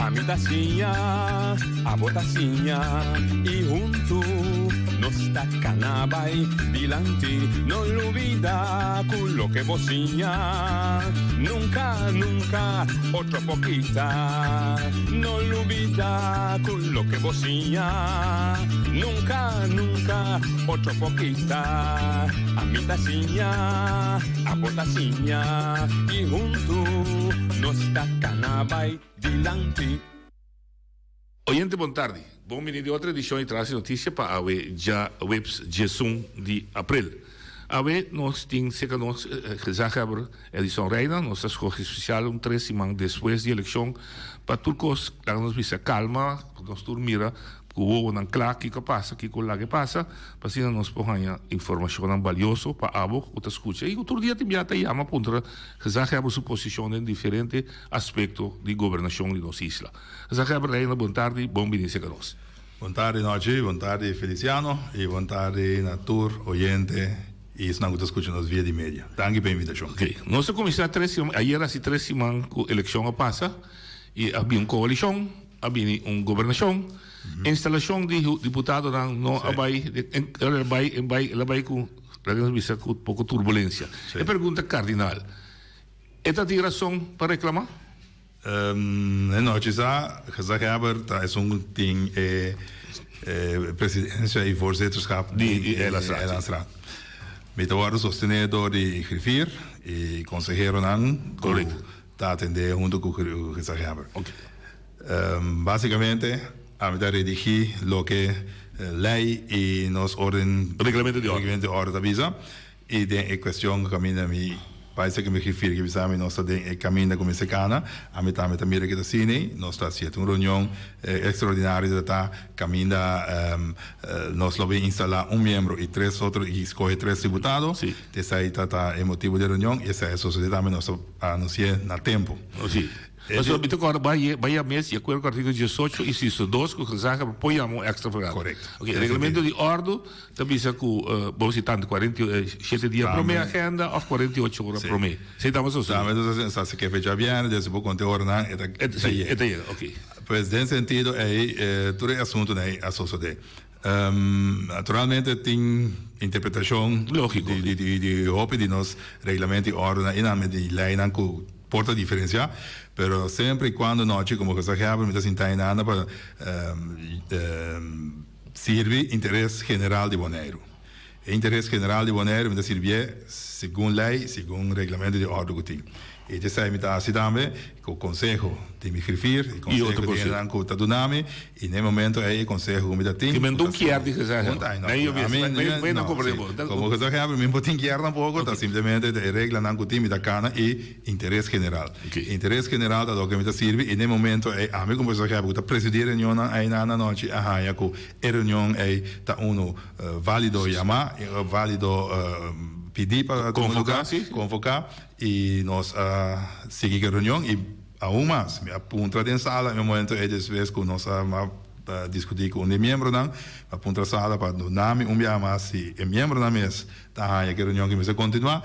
Ami ta siña, abo ta siña y huntu nos ta cana bay dilanti. No lubida cu loke bo siña nunca, nunca otro por kita. No lubida cu loke bo siña nunca, nunca otro por kita. Ami ta siña, abo ta siña y huntu nos ta cana bay dilanti. Oyente bon tardi. Bon bini di otro edicion di Tras di Noticia pa awe djaweps diesun di april. Awe nos tin cerca nos gezaghebber Edison Reina. Nos ta scoge especial un tres siman despues di eleccion pa tur cos laga nos bisa calma, pa nos tur mira cu wowonan cla kico a pasa, kico laga e pasa, pa asina nos por haña informacionnan balioso pa abo cu ta scucha y cu tur dia tin bia ta yama puntra gezaghebber su posicion den diferente aspecto di gobernacion di nos isla. Gezaghebber Reina bon tardi, bon bini cerca nos. Bon tardi Nochi, bon tardi Feliciano y bon tardi na tur oyente y esnan cu ta scucha nos via di media. Danki pa e invitacion. Ok, nos a cuminsa tres siman, ayer haci tres siman cu eleccion a pasa y a bin un coalicion, a bini un gobernacion, instalacion di diputadonan no a bay, el a bay, el bay, el a bay cu, laga nos bisa cu poco turbulencia. E pregunta cardinal, e ta tin rason pa reclama? E nochi sa, gezaghebber ta esun ku tin e presidensia i voorzitterschap di e Eilandsraad. Mi ta wòrdu sostené dor di griffier i konseheronan ku ta atendé huntu ku gezaghebber. Básikamente ami ta redigí loke lei i nos orden, Reglamento di orde ta bisa. I den e kuestion ku kaminda mi bai seki mi grifir ki bisa mi nos ta den e kaminda ku mester kana, ami tambe ta mira ke ta asina. Nos ta hasié un reunion ekstraordinario ta ta kaminda nos lo bin instalá un miembro i tres otro i skohe tres diputado. Esei ta ta e motibu di e reunion i esei a sosodé tambe nos a anunsié na tempu. Pasobra mi ta kòrda bai bai a mes di akuerdo ku artíkulo diesocho insiso dos ku gezaghebber por yama un èkstra vergadering. Korekto. Oke, reglamento di òrdu ta bisa ku bo mester tantu 47 dia promé agenda òf 48 ora promé. Esei tabata sosodé. Tambe ta sa si ke fecha bièrnè, desi bo konta e oranan e ta yega. E ta yega, oke. Pues den sentido ei tur e asuntunan ei a sosodé. Naturalmente tin interpretacion di hopi di nos reglamento y ordenan y tambe di leynan cu por ta diferencia, pero semper y cuando nochi como gezaghebber mi ta sinta hinanda pa sirbi interes general di Boneiru. E interes general di Boneiru mi ta sirbié segun lei, segun reglamento di òrdu ku tin. I ta esei mi ta hasi tambe ku konseho di mi grifir, i konseho di hendenan ku ta duna mi, i na e momento ei e konseho ku mi ta tin. Ki men dun kier di gezaghebber. Komo gezaghebber mi no por tin kier tampoko, ta simplemente e reglanan ku tin mi ta kana i interes general. Interes general ta loke mi ta sirbi i na e momento ei ami komo gezaghebber ku ta presidí e reunionnan ei na anochi a haña ku e reunion ei ta unu Válido yamá, válido pidí pa tuma lugá, konvoká, i nos a sigui ku e reunion i aun mas mi a puntra den sala e momento ei despues ku nos a diskutí ku un di e miembronan, mi a puntra sala pa duna mi un biaha mas si e miembronan mes ta haña ku e reunion ke mester kontinuá.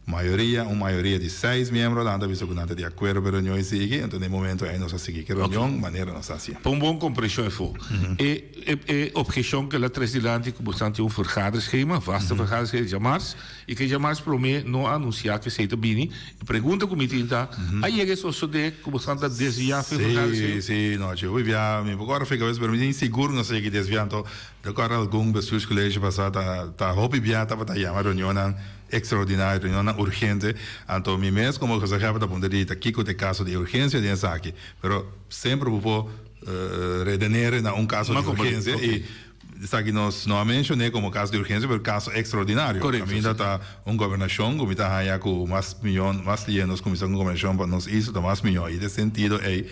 Mayoria, un mayoria di seis miembro nan ta bisa ku nan ta di akuerdo pa e reunion i sigui, enton den e momento ei nos a sigui ku e reunion manera nos a hasié. Pa un bon komprenshon efo, e e opheshon ku el a tres dilanti ku boso tin un vergaderschema, vaste vergaderschema djamars, i ku e djamars promé no a anunsiá ku esei ta bini, e pregunta ku mi tin ta, a yega e sosodé ku boso ta desviá for e vergaderschema? Si, si, no, chi hopi bia, mi por kòrda fika bes, pero mi tin sigur ku nos a yega desviá, anto ta kòrda algun bestuurscollege pasá ta ta hopi bia tabata yama reunionnan Extraordinario, reunionnan urgente. Anto mi mes como gezaghebber ta puntra di ta kico ta e caso di urgencia den esaki. Pero semper bo por redenere na un caso di urgencia y esaki nos no a mencione como caso di urgencia pero caso extraordinario. Caminda ta un gobernacion cu mi ta haya cu mas miyon, mas liye nos cuminsa cu gobernacion pa nos isla ta mas miyon y den sentido ey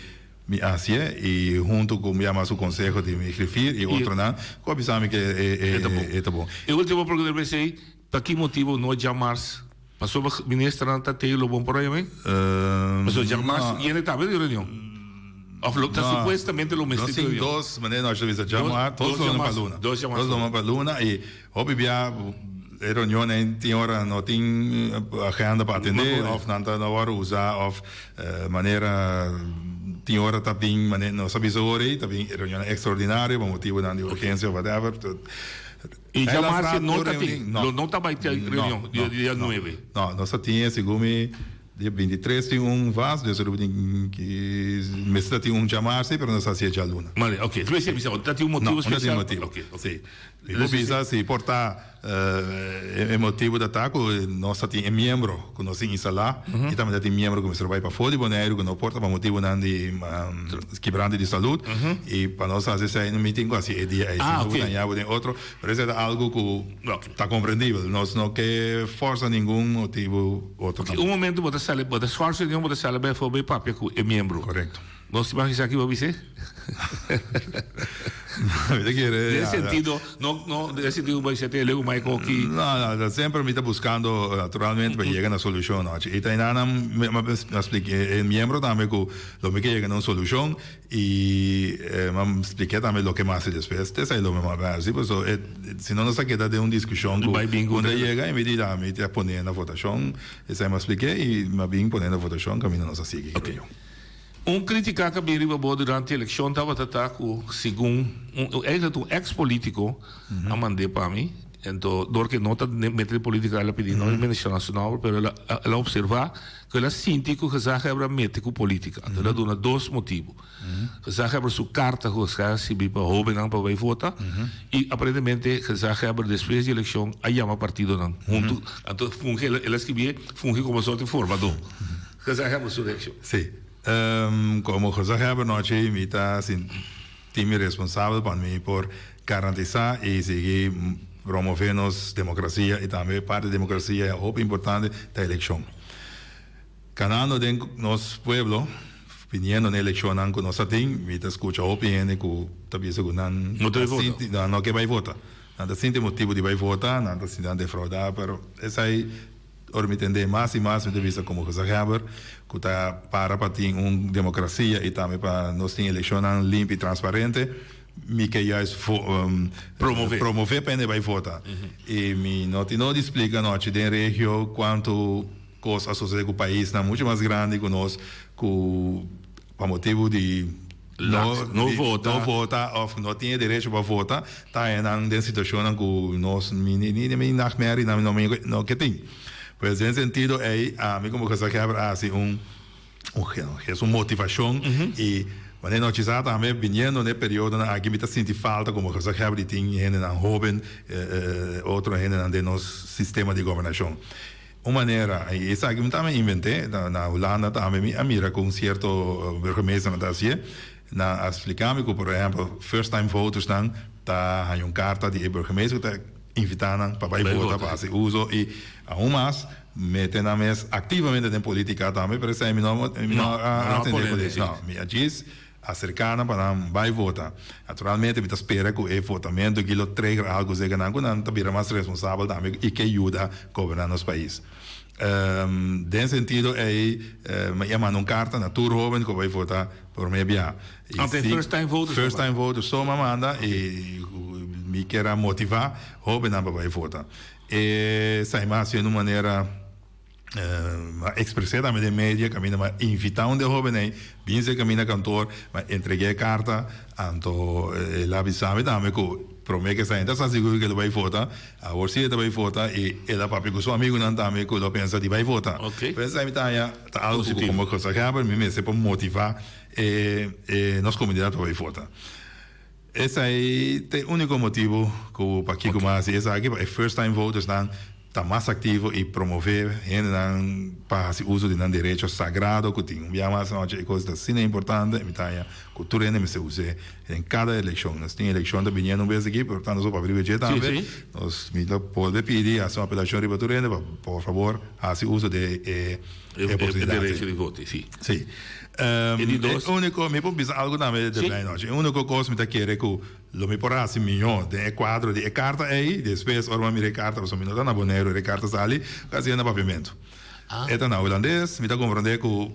mi haci'e y hunto cu mi yama su conseho di mi griffier y otronan cu a bisa mi cu e ta bon. E ultimo pregunta ta esey. Pa ki motibu no djamars? Pasobra ministernan ta tei lo bon por ahí? Pasobra djamars yende tambe den reunion. Of lo ta supuestamente lo mester tin reunion. Nos tin dos manera nos ta bisa djamar, dos luna pa luna. Dos luna pa luna y hopi bia. E reunionnan tin ora no tin agenda pa atendé òf nan ta no wòrdu usá òf manera tin ora ta bin manera nos a bisa ora ei ta bin reunionnan ekstraordinario pa motibunan di urgensia òf whatever. I djamarse no ta tin, lo no ta bai tin reunion dia nuebe. No, nos ta tin e segun mi dia bintitres tin un vas, dus riba tin ki mester ta tin un djamarse pero nos ta hasié djaluna. Mane, ok, ta bisa ta tin un motibu spesial? No, no ta tin motibu, si. Mi por bisa si por ta e motibu ta ta ku nos ta tin e miembro ku nos tin instalá i tambe ta tin miembro ku mester bai pafó di Boneiru ku no por ta pa motibunan di kibrante di salud i pa nos hasi esei no mi tin ku hasi e dia ei si no bo ta haña bo den otro pero esei ta algu ku ta komprendibel nos no ke fòrsa ningun motibu otro tampoco. Un momento bo ta sali bo ta sòrsa bo ta sali bai afó bai papia ku e miembro. Korekto. Nos tin mag esaki bo bis'é? Mi ta kere. Den sentido, no, no, den sentido bo bis'é te leu mai koki. No, no, semper mi ta buskando naturalmente pa yega na solushon no. I ta einan mi a splika e miembro tambe ku lo mi ke yega na un solushon i mi a splik'é tambe loke mi a hasi despues. Te esei lo mi a hasi pasobra e si no nos ta keda den un diskushon ku unda yega i mi di mi ta pone na votashon. Esei mi a splik'é i mi a bin pone na votashon kaminda nos a sigui ki reunion. Un critica cu a bin riba bo durante eleccion tabata ta cu segun un eigenlijk un ex politico a mand'e pa mi, ento door cu e no ta mete den politica el a pidi no menciona su nomber pero el a el a observa cu el a sinti cu gezaghebber a mete cu politica. Anto el a duna dos motibo. Gezaghebber su carta cu a sirbi pa hobennan pa bay vota y aparentemente gezaghebber despues di eleccion a yama partidonan hunto anto fungi el a scribie fungi como soort di formador. Gezaghebber su reaccion. Sí. Como gezaghebber nochi mi ta sinti mi responsabel pa mi por garantisa y sigui promove nos democracia y tambe parti di democracia hopi importante ta eleccion. Canando den nos pueblo, biniendo na eleccionnan cu nos a tin, mi ta scucha hopi hende cu ta bisa cu nan No ta sinti, nan no ke bay vota. Nan ta sinti motibo di bay vota, nan ta sinti nan defrauda, pero esai. Ora mi tendé mas i mas mi ta bisa komo gezaghebber ku ta para pa tin un demokrasia i tambe pa nos tin elekshonnan limpi i transparente, mi ke juist Promové. promové pa hende bai vota. I mi no tin no di splika anochi den regio kuantu kos a sosodé ku paisnan muchu mas grandi ku nos ku pa motibu di No, no vota. No vota of no tin e derecho pa vota, ta haña nan den situacionnan cu nos ni ni ni ni nachtmerrie nan no no ke tin. Pues den sentido ey ami como gezaghebber a haci un un un motivacion y wanneer no chisa tambe biniendo n'e periodonan aki mi ta sinti falta como gezaghebber di tin hendenan hoben otro hendenan den nos sistema di gobernacion. Un manera, i esaki mi tambe invent'é, na Hulanda tambe mi a mira ku un sierto burgemeesternan ta hasié, nan a splika mi ku por ehèmpel first time votersnan ta haña un karta di e burgemeester ku ta invitá nan pa bai vota, pa hasi uso i aun mas mete nan mes aktivamente den politika tambe, pero esei mi no mi no a atendé ku esei, no, mi a djis Aserká nan pa nan bai vota. Naturalmente mi ta spera ku e votamentu aki lo trigger algu serka nan ku nan ta bira mas responsabel tambe i ke yuda goberná nos pais. Den sentido ei mi a manda un karta na tur hoben ku a bai vota promé bia. Ante first time voters First time voters so mi a manda i mi kier a motivá hobennan pa bai vota. Esei mi a hasi den un manera. Ma expresé tambe den media caminda ma invita un de hoben ey bin se caminda kantoor ma entregué e carta anto el a bisa mi tambe cu prome ke sa ta sa sigur cu el a bay vota awor si e ta bay vota y el a papia cu su amigunan tambe cu lo pensa di bay vota pues esey mi ta haña ta algo cu como gezaghebber mi mester por motiva e nos comunidad pa bay vota esey ta e unico motibo cu pakico mi a haci esaki pa e first time voters nan ta mas aktivo i promové hendenan pa hasi uso di nan derecho sagrado ku tin. Un bia mas anochi e kos ta asina importante i mi ta haña ku tur hende mester us'é den kada elekshon. Nos tin elekshon ta biniendo un bes aki, por tanto nos por papia riba dje tambe. Nos mi ta bolbe pidi hasi un apelashon riba tur hende pa por fabor hasi uso di e oportunidat. E derecho di voti, si. Si. E di dos. E úniko, mi por bisa algu tambe de blei anochi. E úniko kos mi ta kere ku. Lo mi por hasi mihó den e kuadro di e karta ei. Despues, ora mi a mira e karta, pasobra mi no ta na Boneiru ora e karta sali, mi a hasié na Papiamentu. E ta na hulandes, mi ta komprondé ku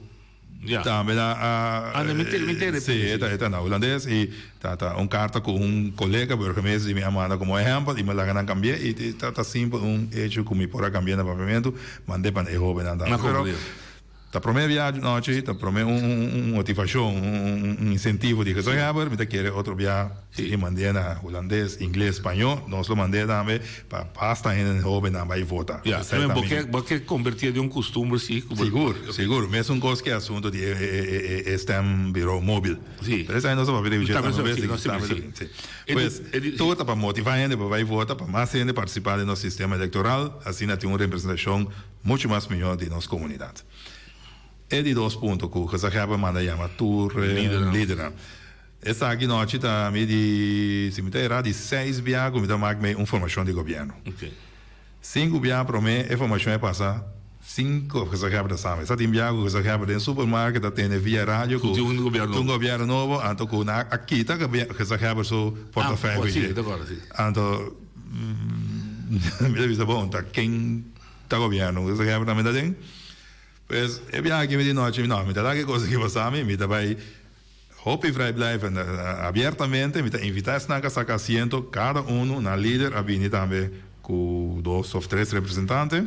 Ja. Tambe na a Ah, mi te, mi te Sí, e ta na hulandes i ta ta un karta ku un kolega burgemeester di mi a manda komo ehèmpel i mi a laga nan kambi'é i ta ta simpel un hecho ku mi por a kambi'é na papiamentu mand'é pa e hóbennan tambe. Pero ta promé biaha nochi ta promé un un motivashon un un insentivo di gezaghèber mi ta kere otro biaha sigui mand'é na hulandes, ingles, spañó nos lo mand'é tambe pa basta hende hóbennan bai vota. Ya, bo ke bo ke kombertié den un kustumber si ku bo. Sigur, sigur. Mesun kos ku e asuntu di e stembureau mobil. Si. Pero esei nos a papia riba dje Tambe tambe. si, nos Tambe si. si. Pues, tur ta pa motivá hende pa bai vota, pa mas hende partisipá den nos sistema elektoral, asina tin un representashon muchu mas mihó di nos komunidat. E di dos punto ku gezaghebber manda yama tur lidernan. Esaki nochi ta mi di, si mi ta erá, di seis bia ku mi ta mak mei un formashon di gobièrnu. Sinku bia promé e formashon e pasa sin ku gezaghebber ta sabi. Sa tin bia ku gezaghebber den supermarket ta tende via radio ku tin un gobièrnu nobo, anto ku nan a kita gezaghebber su portafèi. Anto mi ta bisa bon, ta ken ta gobièrnu? Gezaghebber tambe ta den. Pues e bia aki mi di nochi, no, mi ta laga e kos aki pasa mi, mi ta bai. Hopi vrijblijvend, abiertamente mi ta invita esnan cu a saca asiento, cada uno, nan lider a bini tambe cu dos of tres representante.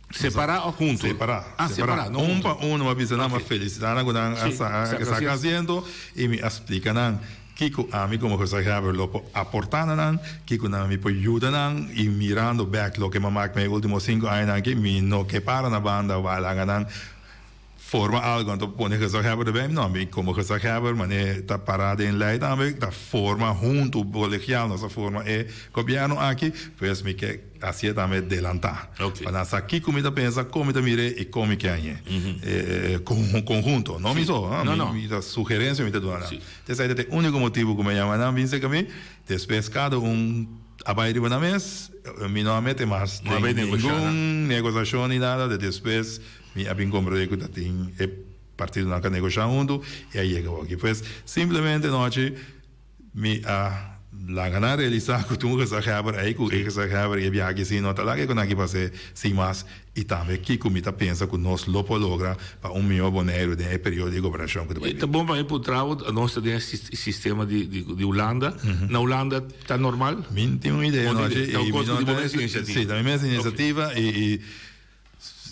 Separa of hunto? Separa. Ah, separa, no Un hunto. pa uno mi a bisa nan, mi a felicita nan cu nan a saca asiento y mi a splica nan kico ami como gezaghebber lo por aporta na nan, kico nan mi por yuda nan y mirando bek loke mi a mak den e ultimo cinco añanan aki, mi no ke para na banda walaga nan. Forma algo anto pone gezaghebber erbij? No, mi como gezaghebber mane ta para den ley tambe ta forma hunto colegial nos a forma e gobierno aki, pues mi ke hacié tambe delanta. Pa nan sa kico mi ta pensa, con mi ta mir'é y con mi ke hañ'é. Conhunto, no mi so, mi ta sugerencia mi ta duna nan. Esei ta e unico motibo cu mi a yama nan bin cerca mi, despues cada un a bay riba nan mes, mi no a mete mas den ningun negociacion ni nada, despues Mi a bin komprendé ku ta tin e partidonan ka negoshá huntu i a yega awor aki. Pues, simplemente anochi mi a laga nan realisá ku tin un gezaghèber ei, ku e gezaghèber i e biaha aki si no ta laga e konaki pas'é sin mas i tambe kiko mi ta pensa ku nos lo por logra pa un mihó Boneiru den e periodo di gobernashon ku ta bai E ta bin. bon pa mi puntra bo, nos ta den e sistema di Hulanda. Na Hulanda ta normal? Mi tin un idea anochi Ta i un mi kos ku no di bo ta mes inisiativa? Si, ta mi mes inisiativa i.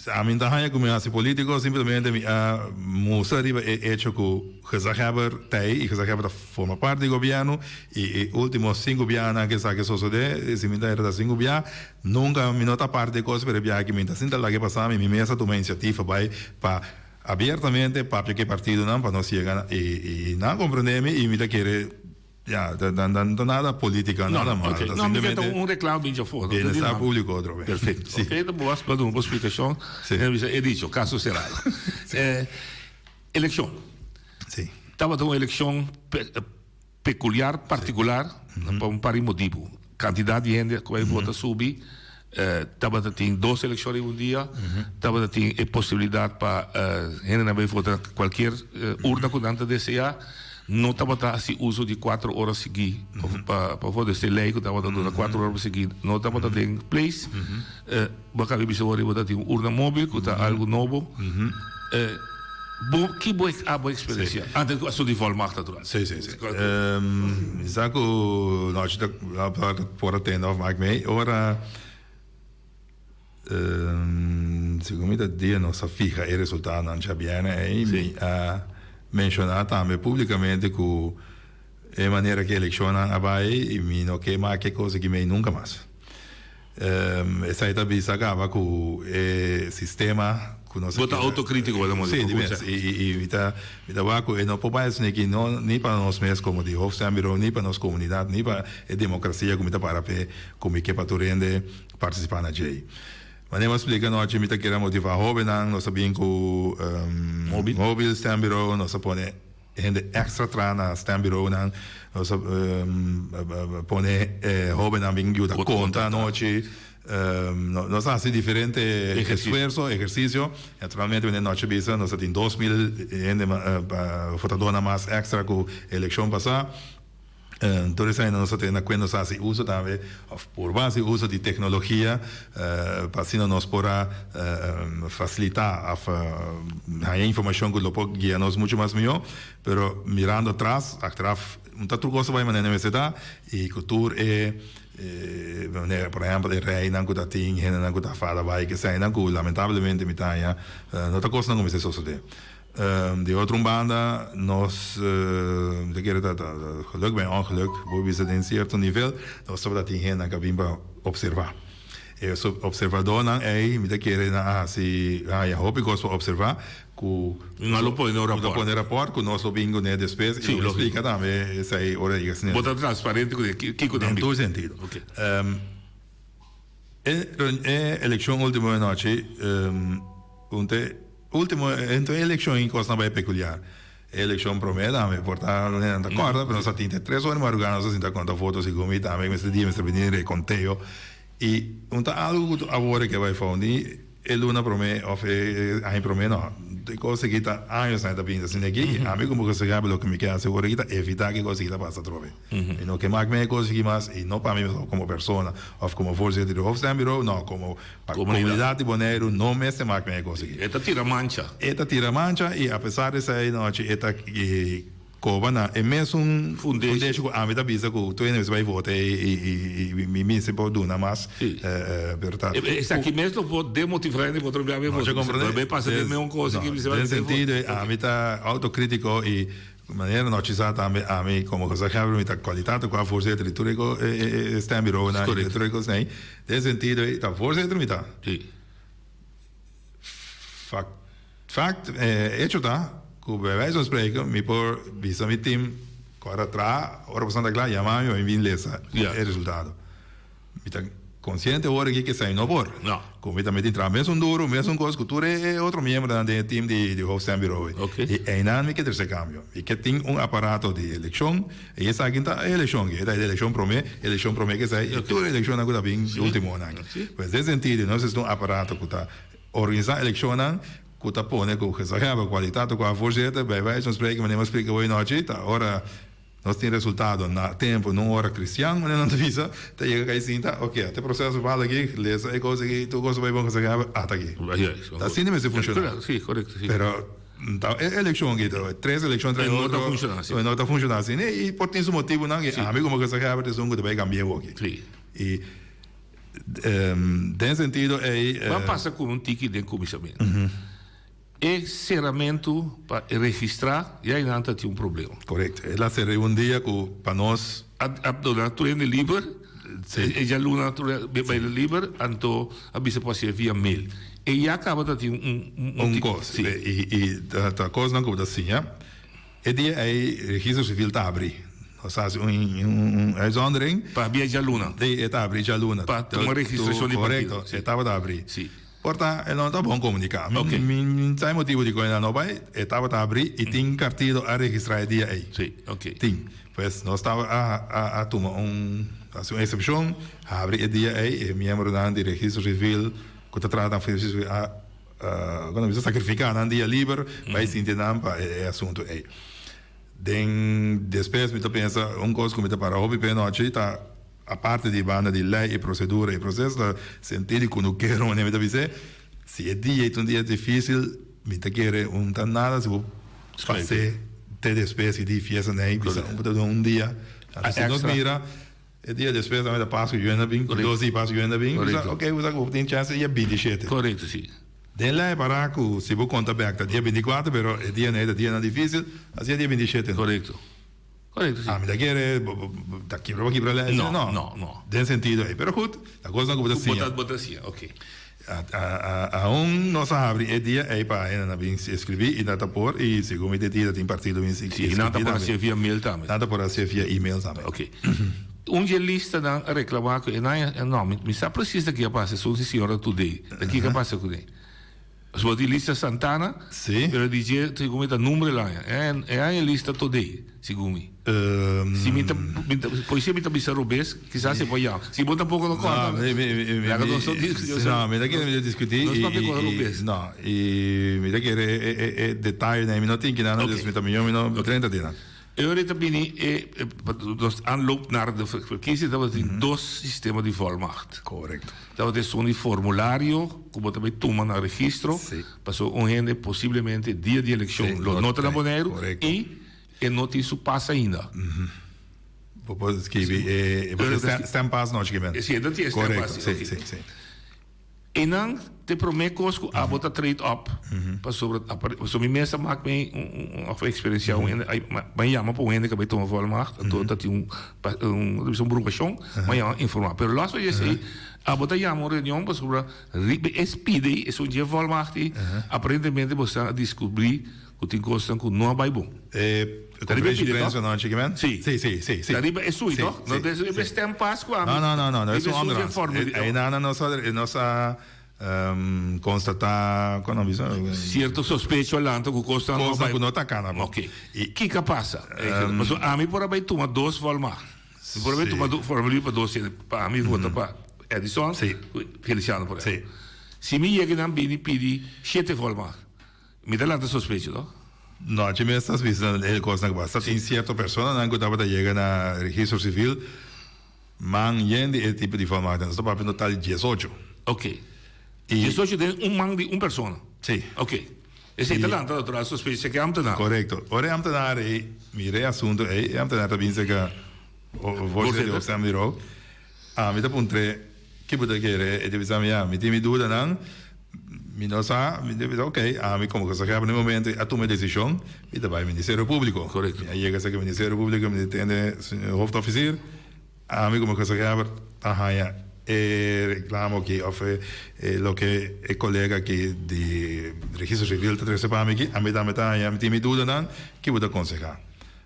Ami ta haña ku mi hasi polítiko, simplemente mi a mustra riba e echo ku gezaghebber ta ei i gezaghebber ta forma parti di gobièrnu i e último sinku biahanan ku esaki a sosodé, si mi ta era ta sinku biaha, nunka mi no ta parti di e kos, pero e biaha aki mi ta sinta laga e pasa mi, mi mes a tuma inisiativa bai pa abiertamente papia ku e partidonan pa nos yega i nan a komprendé mi i mi ta kere. Ya, ta ta nada politica, No, nada no, malo. ok. Ta No, mi ke ta simplemente un reclamo bin djafó. No, bienestar publico otro vez. Perfecto. Sí. Ok, ta bo a duna bo explicacion. Sí. Mi a bisa, he dicho, caso cerrado. Sí. Eleccion. Sí. Tabata un eleccion peculiar, particular, pa un par di motibu. Cantidad di hende cu bay vota subi. Tabata tin dos eleccion riba un dia. Tabata tin e posibilidad pa hendenan bay vota cualkier urna cu nan ta desea. No tabata haci uso di cuatro ora sigui pa vota. Este ley cu tabata duna cuatro ora pa sigui no tabata den place. Bo a caba di bisa awor riba ta tin un urna mobil cu ta algo nobo. Bo ki bo abo experiencia antes cu asunto di volmacht natural? Si, si, si. Mi sa cu nochi ta por a tende of maak mee. Ora segun mi ta dia nos a fiha e resultadonan djabièrnè ei, mi a menciona tambe publicamente cu e manera cu e eleccionnan a bai mi no ke make e cos aki mee nunca mas. Esai ta bisa caba cu e sistema cu nos a Bo ta keda. autocritico bo ta modi Sí, pa di mes. cuminsa. I, i, i mi ta, mi ta wak cu e no por bai asina aki, no, ni pa nos mes como di Hoofdstembureau, ni pa nos comunidad, ni pa e democracia cu mi ta para p'e, cu mi ke pa tur hende participa na djei. Manera mi a splica anochi, mi ta kere motiva hobennan, nos a bin cu Mobil. mobil stembureau, nos a pone Hende extra traha na stembureaunan, nos a pone e hobennan bin yuda konta anochi, nos a hasi diferente esfuerso, ehersisio. Naturalmente wanneer nochi bisa nos a tin 2000 hende votadornan mas extra ku elekshon pasá. Tur esei nos a tene na kuenta, nos a hasi uso tambe òf purba hasi uso di teknologia pa asina nos por a fasilitá òf haña informashon ku lo por guia nos muchu mas mihó. Pero mirando atras, achteraf, un ta tur kos ta bai manera mester ta i ku tur e manera por ehèmpel e reinan ku ta tin, hendenan ku ta fada bai, keseinan ku lamentablemente mi ta haña no ta kosnan ku mester sosodé. Di otro un banda nos ta kere ta geluk bij ongeluk, bo bisa den cierto nivel, nos tabata tin hendenan cu a bin pa observa. E observadornan ey mi ta kere nan a haci haya hopi cos pa observa cu Nan lo pone un rapport. Pone rapport cu nos lo bin cune despues y lo splica tambe esey ora yega asina. Bo ta transparente cune kico nan bin. Den tur sentido. E eleccion ultimo anochi un te. Ultimo entre e eleccion y cosnan bay peculiar. E eleccion prome tambe por ta lo hende ta corda pero nos a tin te tres ora di madruga nos a sinta conta voto segun mi tambe mester dia mester bini reconteo y un ta algo cu awor e ke bay fondi e luna prome of e aña prome no e cos aki ta años nan ta bini asina aki y ami como consehable loke mi ke haci awor aki ta evita cu e cos aki ta pasa atrobe. Mi no ke mak mi e kos aki mas i no pa mi komo persona òf komo voorzitter di hoofdstembureau, no, komo pa komunidat di Boneiru no mester mak mi e kos aki. E ta tira mancha. E ta tira mancha i apesar di esei nochi e ta koba na e mesun fundeshi ku ami ta bisa ku tur hende mester bai vota i mi mester por duna mas. Pero ta. Esaki mes lo por demotiva hende pa otro biaha bai vota. Lo bai pasa den mesun kos aki. Den sentido ami ta autokritiko i Manera no chisa tambe ami como gezaghebber mi ta cualitat cu a voorzitter di tur e stembureaunan y tur e cosnan den sentido ey ta voorzitter mi ta. Fact fact hecho ta cu bij wijze van spreken mi por bisa mi team cu ora traha ora boso ta cla yama mi pa mi bin lesa e resultado. Mi ta konsiente awor aki ku esei no por. No. Ku mi tambe tin traha mesun duru, mesun kos ku tur e otro miembronan den e team di hoofdstembureau. Oké. I einan mi ke trese kambio. Mi ke tin un aparato di elekshon i esaki ta e elekshon aki. E ta e elekshon promé, elekshon promé ku esei i tur e elekshonnan ku ta bin di ultimonan aki. Pues den sentido nos mester un aparato ku ta organisá elekshonnan ku ta pone ku gezaghebber kualitat ku a voorzitter bij wijze van spreken manera mi a splika hoy nochi ta ora Nos tin resultado na tempo, nun ora cristian, manera nan ta bisa, ta yega kai sinta, ok, ata e proceso bal aki, lesa e cos aki, tur cos ta bay bon cu esaki, ata aki. Ta asina mester funciona. Si, correcto, si. Pero ta e eleccion aki, tres eleccion tras otro, no ta funciona asina. No ta funciona asina y por tin su motibonan y ami como gezaghebber ta esun cu ta bay cambia awo aki. Si. Y den sentido ey. Ban pasa cu un tiki den cuminsamentu. E seramentu pa e registrá ya einan ta tin un problema. Korekto. E la sera un dia ku pa nos. A duna tur hende liber. Sí. E djaluna tur hende bai liber, anto a bisa por hasié via mail. E ya kaba ta tin un un. Un kos. Sí. I i ta kosnan ku bo ta siña. E dia ei registro sivil ta abrí. Nos a hasi un un uitzondering. Pa bia djaluna. Sí, e ta abrí djaluna. Pa tuma registrashon di partido. Korekto, e tabata abrí. Sí. Por ta e no ta bon komuniká. Oké. Mi mi sa e motibu dikon e nan no bai, e tabata abrí i tin kartido a registrá e dia ei. Sí, oké. Tin. Pues nos tabata a a a tuma un hasi un eksepshon, habri e dia ei, e miembronan di registro sivil ku ta traha na registro sivil a kono bisa sakrifiká nan dia liber bai sinti nan pa e asuntu ei. Den despues mi ta pensa un kos ku mi ta para hopi p'e nochi ta. Aparte di banda di lei i prosedura i proseso ta sentí di ku no kere manera mi ta bis'é, si e dia ei ta un dia difísil mi ta kere un ta nada si bo pas'é te despues di fiesta nei bisa un ta duna un dia. Anto si nos mira e dia despues tambe ta Pasku yu hende a bin, dos di Pasku yu hende a bin, bo sa oke bo sa ku bo tin chèns e dia 27. Korekto si. Den lei para ku si bo konta bèk ta dia 24 pero e dia nei ta dianan difísil, asina e dia 27. Korekto. Korekto, si. Ami ta kere ta kibra pa kibra lei No, no. No, no. Den sentido ei. Pero goed, ta kosnan ku bo ta siña. Bo ta siña, oké. Aun nos a habri e dia ei pa hende nan bin eskribí i nan ta por i segun mi ta dia tin partido bin eskribí tambe. Sí, nan ta por hasié via mail tambe. Nan ta por hasié via email tambe. Oké. Un dje listanan a reklamá ku e nan a, no, mi sa presis ta ke a pasa, esun si señora Today. Ta kiko a pasa kuné? Bo di lista Santana, Sí. pero di dje segun mi ta nombre el aña. E aña lista Today, segun mi. Si mi ta, mi ta, poesía mi ta bisa robes, kisas e por yama. Si bo tampoco no corda, No, mi, mi, mi, mi, laga nos no discuti. No, mi ta kere mi ta discuti Nos y, papia y, cosa y, robes. no, y mi ta kere e, e, e detaye mi no tin kinan, Ok. dus mi ta miyo mi no 30 dinan. E ora ta bini e nos aanloop naar de verkiezing tabatin dos sistema di volmacht. Correcto. Tabata esun di formulario ku bo ta bai tuma na registro pasobra un hende posiblemente dia di elekshon lo no ta na Boneiru i e no tin su pas ainda. Bo por skibi e stempas no chikimen. Si e no tin e stempas. Correcto, si, si, si. Einan ta e promé kos ku abo ta trade op pasobra pasobra mi mes a mak mi un of eksperensiá un hende mi a yama pa un hende ku a bai tuma volmacht anto ta tin un un bisa un brukashon mi a yama informá pero los van esei abo ta yama un reunion pasobra riba e pidi esun dje volmacht ei aparentemente bo a diskubrí ku tin kosnan ku no a bai bon. E conferencia di prensa no chiki men? Si. Si, si, si, si. Ta riba e sui, toch? No ta riba e stempas ku ami. No, no, no, no, no, es un andere. Einan nos a, nos a constata, kon nan bisa? Cierto sospecho a lanta ku kosnan no a bai. Kosnan ku no ta kana bon. Oké. Kiko a pasa? Pasobra ami por a bai tuma dos volmacht. Mi por a bai tuma formulier pa dos hende, pa ami vota pa Edison, ku Feliciano por ehempel. Si mi yega nan bini pidi shete volmacht. Mi ta lanta sospecho to? No, chi mes ta bisa e kosnan ku pasa. Tin sierto personanan ku tabata yega na registro sivil man yen di e tipo di volmacht. Nos ta papia un total di diesocho. Ok. Diesocho den un man di un persona? Si. Ok. Esei ta lanta natural sospecho si ke ambtenaar. Korekto. Ora e ambtenaar ei mira e asunto ei, e ambtenaar ta bin serka voorzitter di hoofdstembureau. Ami ta puntr'é, Ki bo ta kere? E ta bisa mi, Ya, mi tin mi dudanan. Mi no sa, mi ta bisa ok, ami komo gezaghebber na e momento a tuma e desishon, mi ta bai Ministerio Públiko. Korekto. Mi a yega serka Ministerio Públiko, mi ta tende señor hoofdofficier, ami komo gezaghebber ta haña e reklamo aki òf e loke e kolega aki di Registro Sivil ta trese pa mi aki, ami tambe ta haña, mi tin mi dudanan, ki bo ta konsehá?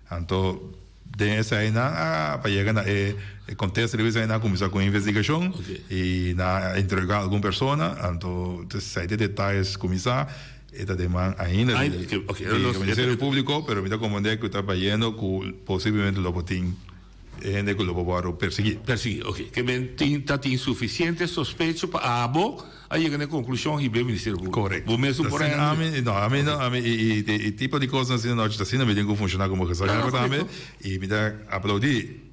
Anto. Den eseinan a pa yega na e contesta riba eseinan a cuminsa cu investigacion y nan a interroga algun persona anto esei ta e detayes cuminsa e ta den man ainda di Ministerio Publico pero mi ta comprende cu ta bayendo cu posiblemente lo por tin hende cu lo por wordo persegui. Persegui ok ke men tin ta tin suficiente sospecho pa abo a yega na e conclusion hiba e Ministerio Publico. Correcto. Bo mesun por a hende. No, ami no, ami y tipo di cosnan asina nochi ta asina mi tin cu funciona como gezaghebber tambe y mi ta aplaudi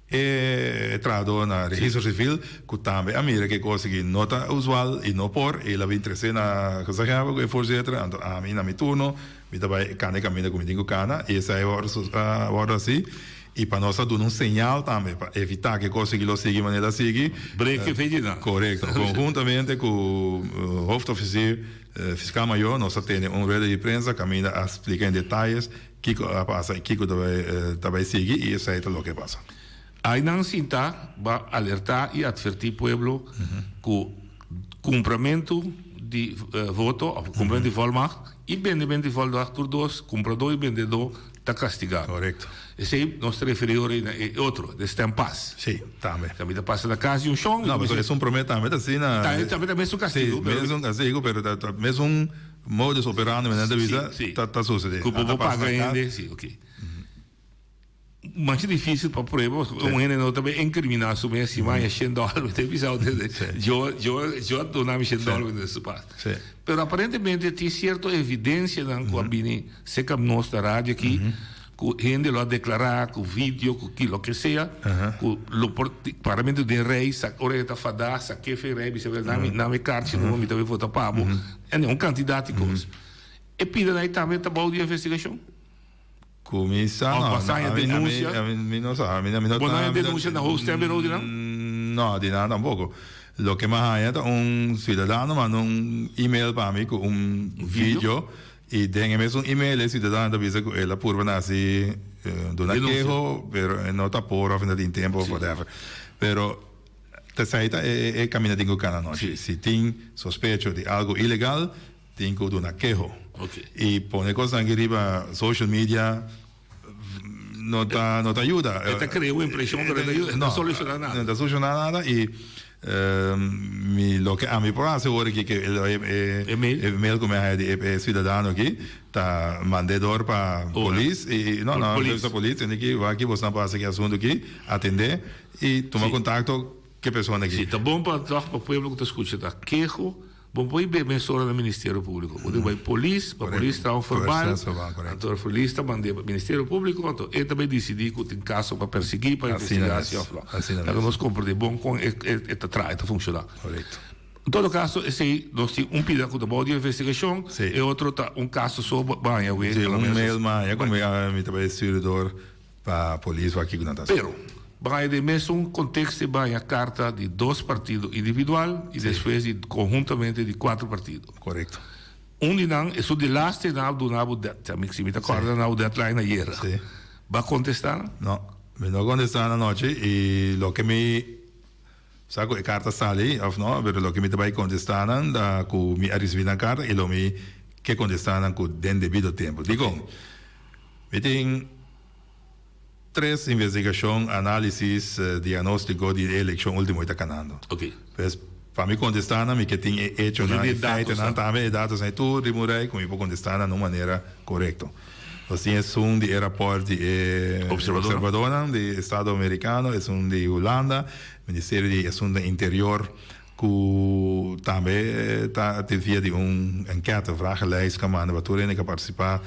e trahador na Registro Civil cu tambe a mira cu e cos aki no ta usual y no por y el a bin trece na gezaghebber cu e voorzitter anto ami na mi turno mi ta bay cana e caminda cu mi tin cu cana y esey a wordo haci. I pa nos a duna un señal tambe pa evitá ku e kos sigui lo sigui manera a sigui. Brek e fechinan. Korekto. Konhuntamente ku hoofdofficier Fiskal Mayor nos a tene un rueda di prensa kaminda a splika en detayes kiko a pasa i kiko ta bai ta bai sigui i esei ta loke a pasa. Ainan sinta ba alertá i atvertí pueblo ku kumpramentu di voto òf kumpramentu di volmacht i bendementu di volmacht tur dos kumpradó i bendedó ta kastigá. Korekto. Esei nos ta referí ora ei na e otro, de stempas. Sí, tambe. Tambe ta pasa na kas di un shon. No, pasobra esun promé tambe ta asina. Tambe, tambe ta mesun kastigu, Sí, pero. Mesun kastigu, pero ta ta mesun modus operandi men nan ta bisa, Sí, sí. ta ta susedé. Ku bo Nan ta por pasa paga na kas. hende, sí, oké. Masha difícil pa prueba, pasobra un hende no ta bay incriminá su mes si maya shen dòler, mi ta bisa bo desde, yo, yo, yo a duna mi shen dòler den su pas. Pero aparentemente tin cierto evidencianan cu a bini cerca nos na radio aki, cu hende lo a declara cu video, cu ki loke sea, cu lo por, paramente den rij, sa, ora e ta fada, sa kefe rij, bisa, nami, nami e kaartje numa, mi ta bay vota pa bo. En un cantidad di cos. E pidanan ei tambe ta bou di investigacion? Ku mi sa Of no. bo haña denuncia? Mi no sa. Mi no Bo no haña denuncia na hoofdstembureau di nan? No, di nan tampoco. Loke mi a haña ta un ciudadano manda un email pa mi ku un video y den e mesun email e ciudadano ta bisa ku el a purba na hasi duna keho pero e no ta por of no tin tempo of whatever. Pero t'esei ta e caminda tin ku cana anochi. Si tin sospecho di algo ilegal Tin cu duna keho. Y pone cosnan aki riba social media no ta no ta yuda. E ta crea un impresion pero e ta yuda, e ta soluciona nada. No ta soluciona nada y mi loke ami por haci awor aki ke e mail cu mi a haya di e ciudadano aki ta mande door pa polis y no no pa polis tende ki wak ki bosnan por haci ki asunto aki atende y tuma contacto ke persona aki. Si ta bon pa toch pa pueblo cu ta scucha ta keho. Bo por bai mesora na Ministerio Públiko. Bo tin bai polis, pa polis traha un verbal, anto polis ta mand'é pa Ministerio Públiko, anto e ta bai disidí ku tin kaso pa persiguí, pa investigá si òf no. Laga nos komprendé bon kon e ta traha, e ta funshoná. En todo kaso esei nos tin un pida ku ta bou di investigashon, e otro ta un kaso so bo haña awe. Sí, un mail m'a haña ku mi ta bai stuur dor pa polis wak kiko nan ta hasi. Pero, bo haña den mesun konteksto bo haña karta di dos partido individual i despues di konhuntamente di kuater partido. Korekto. Un di nan, esun di laste nan a duna bo, si mi ta kòrda nan a deadline ayera. Bo a kontestá nan? No, mi no a kontestá nan anochi i loke mi. Sa ku e karta sali òf no, pero loke mi ta bai kontestá nan ta ku mi a risibí nan karta i lo mi ke kontestá nan ku den debido tempu. Dikon? Mi tin tres investigashon, análisis, diagnóstiko di e elekshon último i ta kanando. Pues, pa mi kontestá nan mi ke tin e echonan, e feitonan tambe, e datosnan i tur riba un rei ku mi por kontestá nan na un manera korekto. Nos tin esun di e raport di e observadornan di Estado Americano, esun di Hulanda, Ministerio di Asuntonan Interior cu tambe ta tin via di un enquete, vragenlijst, cu a manda pa tur hende cu a participa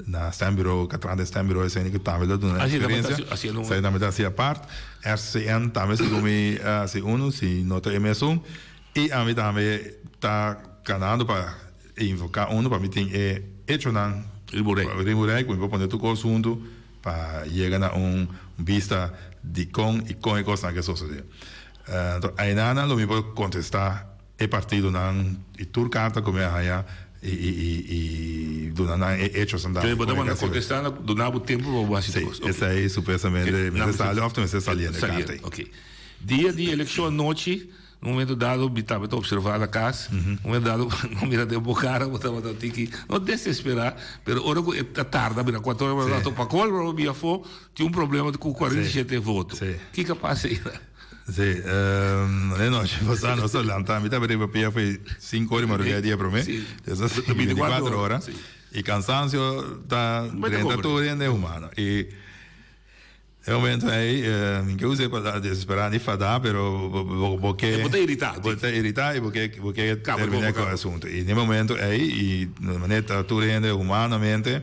na stembureau, cu a traha den stembureau, esei cu tambe lo duna nan experiencia. Esei tambe ta haci apart. RCN tambe segun mi a haci uno, si no ta e mesun. Y ami tambe ta ganando pa. E invoká unu pa mi tin e echonan riba un rei ku mi por pone tur kos huntu pa yega na un bista di kon i kon e kosnan ke sosodé. Anto ainanan lo mi por kontestá e partidonan i tur karta ku mi a haña i duna nan e echosnan tambe. Bo ta manda kontestá na duna bo tempu pa bo hasi tur kos. Sí, esei supuestamente mester sali òf ta mester sali e karta ei. Dia di elekshon anochi. Un momento dado mi tabata observa na cas, un momento dado no mira den bo cara bo tabata tiki, no desespera, pero ora cu e ta tarda mira cuatro ora rato pa colmo bo bia afo tin un problema cu 47 voto. Kico a pasa eynan? Sí, e nochi pasa nos a lanta, mi tabata riba pia fo'i cinco ora di madrugada dia prome, entonces 24 ora, y cansancio ta drenta tur hende humano y. E momento ei, mi ke usa e palabra desesperá ni fadá, pero bo ke. Bo ta iritá. Bo ta iritá i bo ke bo ke terminá ku e asuntu. I den e momento ei, i manera ta tur hende humanamente,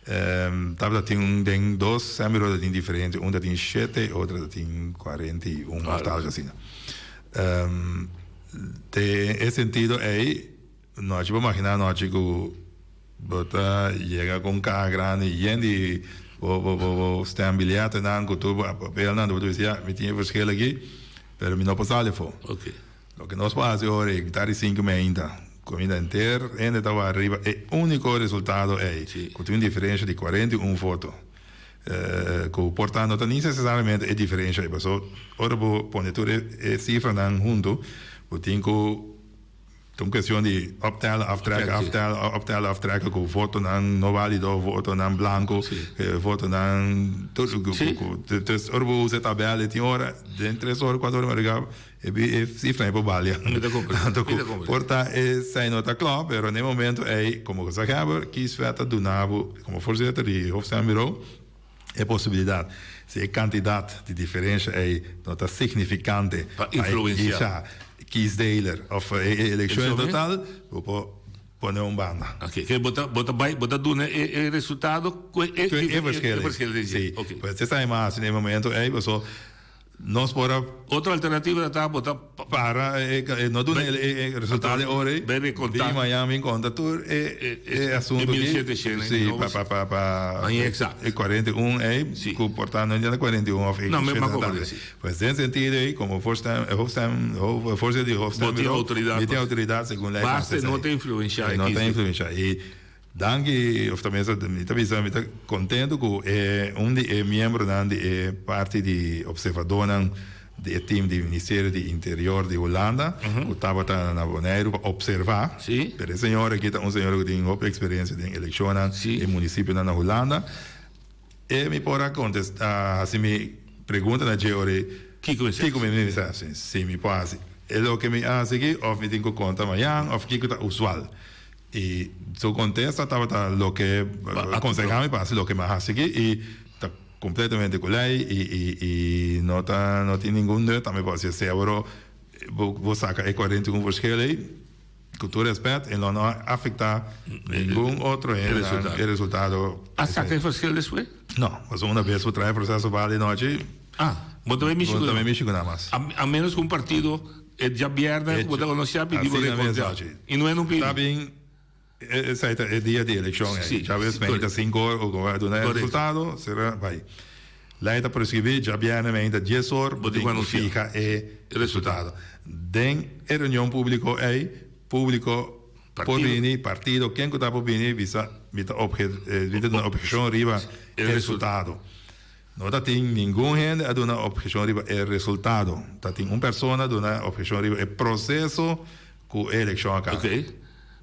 tabata tin un den dos sèmbureau ta tin diferente, un ta tin shete i otro ta tin 41 òf tal asina. Den e sentido ei. Nochi bo maginá nochi ku bo ta yega ku un kaha grandi yen di bo bo bo bo stembilyetenan ku tur bo papelnan bo ta bisa ya mi tin e verschil aki pero mi no por sali afó. Loke nos por hasi ora ei ta di sinku meinta kuminda henter hende ta wak riba e úniko resultado ei ku tin un diferensha di 41 voto ku por ta no ta nesesariamente e diferensha ei pasobra ora bo pone tur e sifranan huntu bo tin ku Ta un cuestion di optellen, aftrekken, aftellen, optellen, aftrekken cu votonan no valido, votonan blanco, votonan tur cu dus ora bo usa e tabel e tin ora den tres ora cuatro ora madrugada e bi e cifra ei por balia. Anto cu por ta esei no ta cla pero na e momento ei como gezaghebber kieswet ta duna bo como voorzitter di hoofdstembureau e posibilidad si e cantidad di diferencia ey no ta significante pa influencia kiesdeler of e eleccion en total, bo por pone un banda. Ok, ke bo ta bo ta bay bo ta duna e e resultado cu e e verschil ey. Si, pues esaki mas haci na e momento ey paso Nos por a. Otro alternativa ta bo ta. Para e no duna e resultado di ora ei. Bai rekonta. Bin mañan bin konta tur e asuntu aki. E 1700. Si, pa pa pa pa. Mañan eksakto. E 41 ei. Si. Ku por ta no entiende 41 òf e. No, mi a komprende si. Pues den sentido ei komo voorstem hoofdstem voorzitter di hoofdstem. Bo tin outoridat. Mi tin outoridat segun lei. Basta e no ta influenshá e kiesdeler. No ta influenshá i. Danki, of ta mester, mi ta bisa mi ta contento cu e un di e miembronan di e parti di observadornan di e team di Ministerio di Interior di Hulanda cu tabata na Boneiru pa observa. Pero e señor aki ta un señor cu tin hopi experiencia den eleccionnan den municipionan na Hulanda. E mi por a contesta, haci mi pregunta na dje ora Kico mi kico mi mester haci, si mi por haci e loke mi a haci aki of mi tin cu conta mañan of kico ta usual. I su kontesta tabata loke konsehá mi pa hasi loke mi a hasi aki i ta kompletamente ku lei i i i no ta no tin ningun nut tambe pa hasi esei. Awor bo saka e 41 verschil ei. Ku tur rèspèt, e lo no a afektá ningun otro hende e resultado. A saka e verschil despues? No, pasobra una bes bo traha e proseso bal di nochi. Ah, bo ta bai mishi ku nan. Bo ta bai mishi ku nan mas. A menos ku un partido e djabièrnè ku bo ta konosé a pidi bo rekonta. I no e no pidi. Ta bin esei ta e dia di elekshon ei. Djabes mei ta sinku or ku bo a duna e resultado, sera bai. Lei ta preskribí djabièrnè mei ta dies or bo tin ku fiha e resultado. Den e reunion públiko ei, públiko por bini, partido, ken ku ta por bini bisa mi ta ophe mi ta duna opheshon riba e resultado. No ta tin ningun hende a duna opheshon riba e resultado. Ta tin un persona a duna opheshon riba e proseso ku e elekshon a kaba. Oké.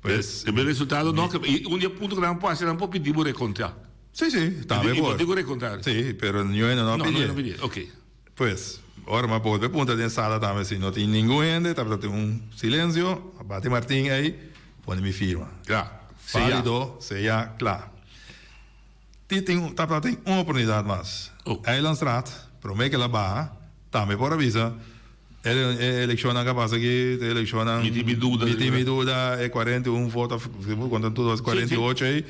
Pues. E resultado no a i un di e punto ku nan por hasi nan por pidi bo rekonta. Sí, sí, tambe por. I bo tin ku rekonta. Sí, pero niun hende no a pidié. No, no a pidié. Oké. Pues, ora mi a bolbe punta den sala tambe si no tin ningun hende, tabata tin un silensio, a bati martin ei, pone mi firma. Ya. Válido, seyá, kla. Ti tin tabata tin un oportunidat mas. Eilandstraat, promé ke el a baha, tambe por a bisa e elekshonnan ku a pasa aki, e elekshonnan Mi tin mi duda. Mi tin mi duda, e 41 voto, konta tur dos 48 ei,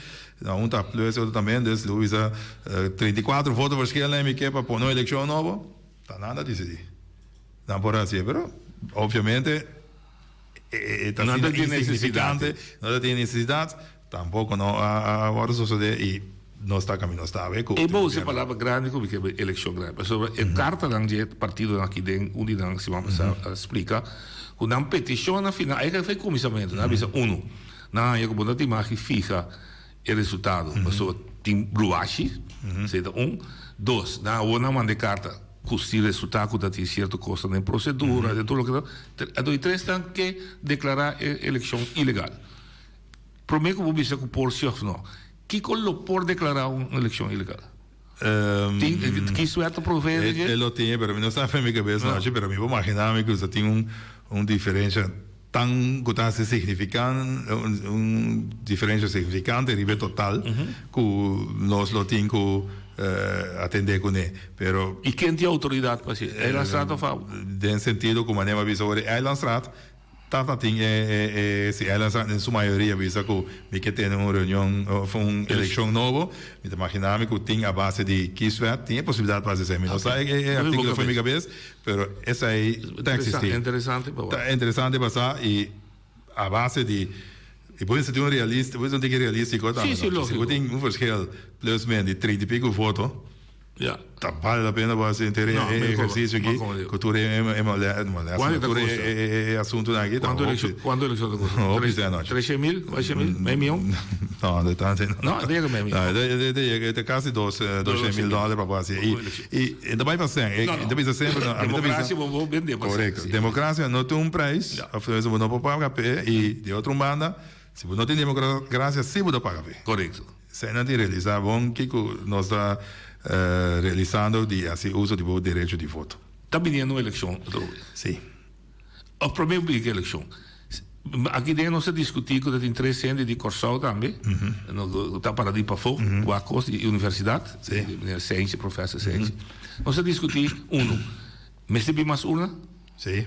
un ta plus e otro ta menos, dus lo bisa 34 voto verschil mi ke pa pone un elekshon nobo, ta nan ta disidí. Nan por hasié, pero obviamente e ta asina insignifikante, no ta tin nesesidat. Tampoco no a worde sosode y no sta caminda sta awe cu. E bo usa e palabra grandi cu mi ke eleccion grandi pasobra e cartanan dje partidonan aki den un di nan siman pasa a splica cu nan peticion na final ayca fai cuminsamentu nan a bisa uno nan haya cu bo no ta imagi fiha e resultado pasobra tin bruashi esey ta un dos nan awor nan manda e carta cu si resulta cu ta tin cierto cosnan den procedura den tur loke ta anto di tres nan ke declara e eleccion ilegal. Promé ku bo bisa ku por si òf no, kiko lo por deklará un elekshon ilegal? Tin ki suerte provee di dje? E lo tin, pero mi no sa fen mi kabes nochi, pero mi por maginá mi ku sa tin un un diferensha tan ku ta hasi signifikan un diferensha signifikante riba e total ku nos lo tin ku atendé kuné. Pero. I ken tin outoridat pa hasi? Eilandstraat òf abo? Den sentido ku manera mi a bisa ora e Eilandstraat Tata tin e e si el a den su mayoria bisa ku mi ke tene un reunion of un elekshon nobo, mi ta magina mi ku tin a base di kieswet tin e posibilidat pa hasi esei. Mi no sa e e artikulo for mi kabes, pero esei ta eksistí. Interesante pa wak. Ta interesante pa sa i a base di i bo mester tin un realista, bo mester un tiki realistiko tambe no. Si bo tin un verschil plus min di 30 i piko voto. Ja. Ta bale la pena bo hasi henter e ehersisio aki ku tur e molestia, tur e asuntunan aki. Kuantu elekshon kuantu elekshon ta kosta? Hopi sèn nochi. Treshen mil, kuatshen mil, mei mion? No, no ta tantu. No, e ta yega mei mion. No, e ta yega, e ta kasi dos doshen mil dòler pa bo hasi. I e ta bai pa sèn. E ta bisa semper, ami ta bisa. Demokrasia bo bo bende pa sèn. Korekto. Demokrasia no tin un preis, òf bo no por paga p'e i di otro banda si bo no tin demokrasia si bo ta paga p'e. Korekto. Eseinan tin realisá bon kiko nos ta realisando di hasi uso di bo derecho di voto. Ta biniendo un elekshon otro bes. Sí. Of promé bini ku elekshon. Aki den nos a diskutí ku ta tin tres hende di Kòrsou tambe, ku ta para di pafó, wak kos di universidat, meneer Seinche, professor Seinche. Nos a diskutí, uno, mester bin mas urna? Sí.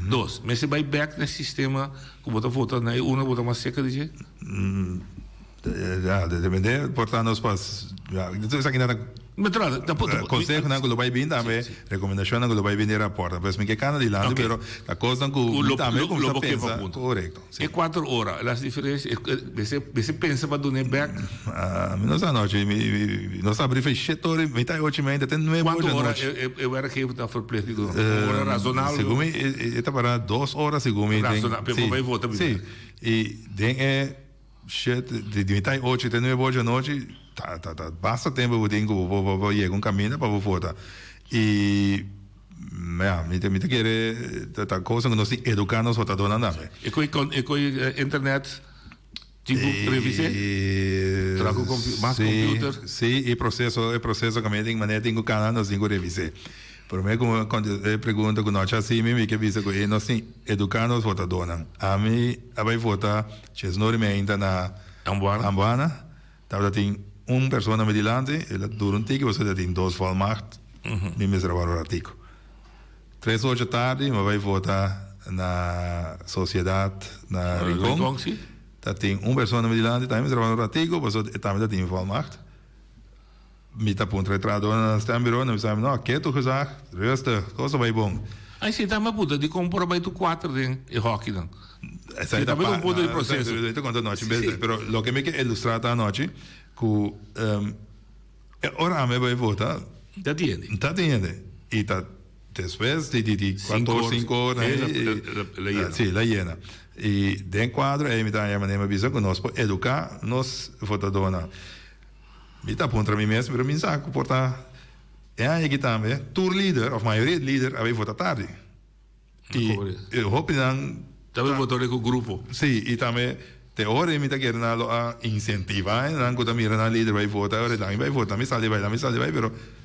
Dos, mester bai bek na e sistema ku bo ta vota na e urna ku bo ta mas serka di dje? Ja, depende por ta nos pas, ja, esaki nan ta consehonan ku lo bai bin tambe, rekomendashonnan ku lo bai bin den rapòrt. Pues mi ke kana dilanti, pero ta kosnan ku mi tambe kuminsá pensa. Korekto. E kuater ora, las diferensia, mester pensa pa dun'é bek. Mi no sa anochi, mi nos ta abri for shete ora, mitad di ocho i media te nuebe ora di anochi. Kuantu ora e werkgever ta verplicht di duna? Un ora razonabel? Segun mi e ta para dos ora segun mi. Razonabel, pa bo bai vota primero. Si, i den e shete, di mitad di ocho te nuebe ora di anochi, ta ta basta tempo bo tin ku bo por yega un kaminda pa bo vota. I. Ja, mi ta, mi ta kere ta, ta cosa ku nos tin eduká nos votadónan tambe. E koi kon, e koi internet tin ku revis'é? Traha ku compu, mas Sí, computer? sí, e proseso, e proseso kaminda tin manera tin ku kana nos tin ku revis'é. Promé ku mi konte e pregunta ku no a hasi mi, mi ke bisa ku e nos tin eduká nos votadónan. Ami a bai vota chesnori mi ainda na Ambuana. Ambuana. Tabata tin un persona mi dilanti, el a dura un tiki pasobra el a tin dos volmacht, mi mester a wòrdu ratico. Tres ocho tardi mi a bai vota. na Sociedad na Rincon. Ta tin un persona mi dilanti tambe mi trabahando un ratico pasobra e tambe ta tin volmacht. Mi ta puntra e trahadornan na stembureau nan bisa mi no ketu gezag rustig cos ta bay bon. Ay si tambe puta dicon por a bay tur cuater den e hockeynan. Esai ta un punto di proceso. Mi ta conta anochi bes pero loke mi ke ilustra ta anochi cu e ora ami a bay vota Ta tin hende. Ta tin hende y ta Despues di di cuanto or, cinco or ahí, la yena. Sí, la yena. Y den cuadro ahí mi ta haña manera mi bisa cu nos por educa nos votadornan. Mi ta puntra mi mes, pero mi sa cu por ta e aña aki tambe tur lider of mayoria di lider a bay vota tardi. Y hopinan Ta bay vota cu grupo. Sí, y tambe te ora mi ta kere nan lo a incentiva nan cu ta mira nan lider bay vota, ora nan bay vota, mi sali bay, mi sali bay, pero.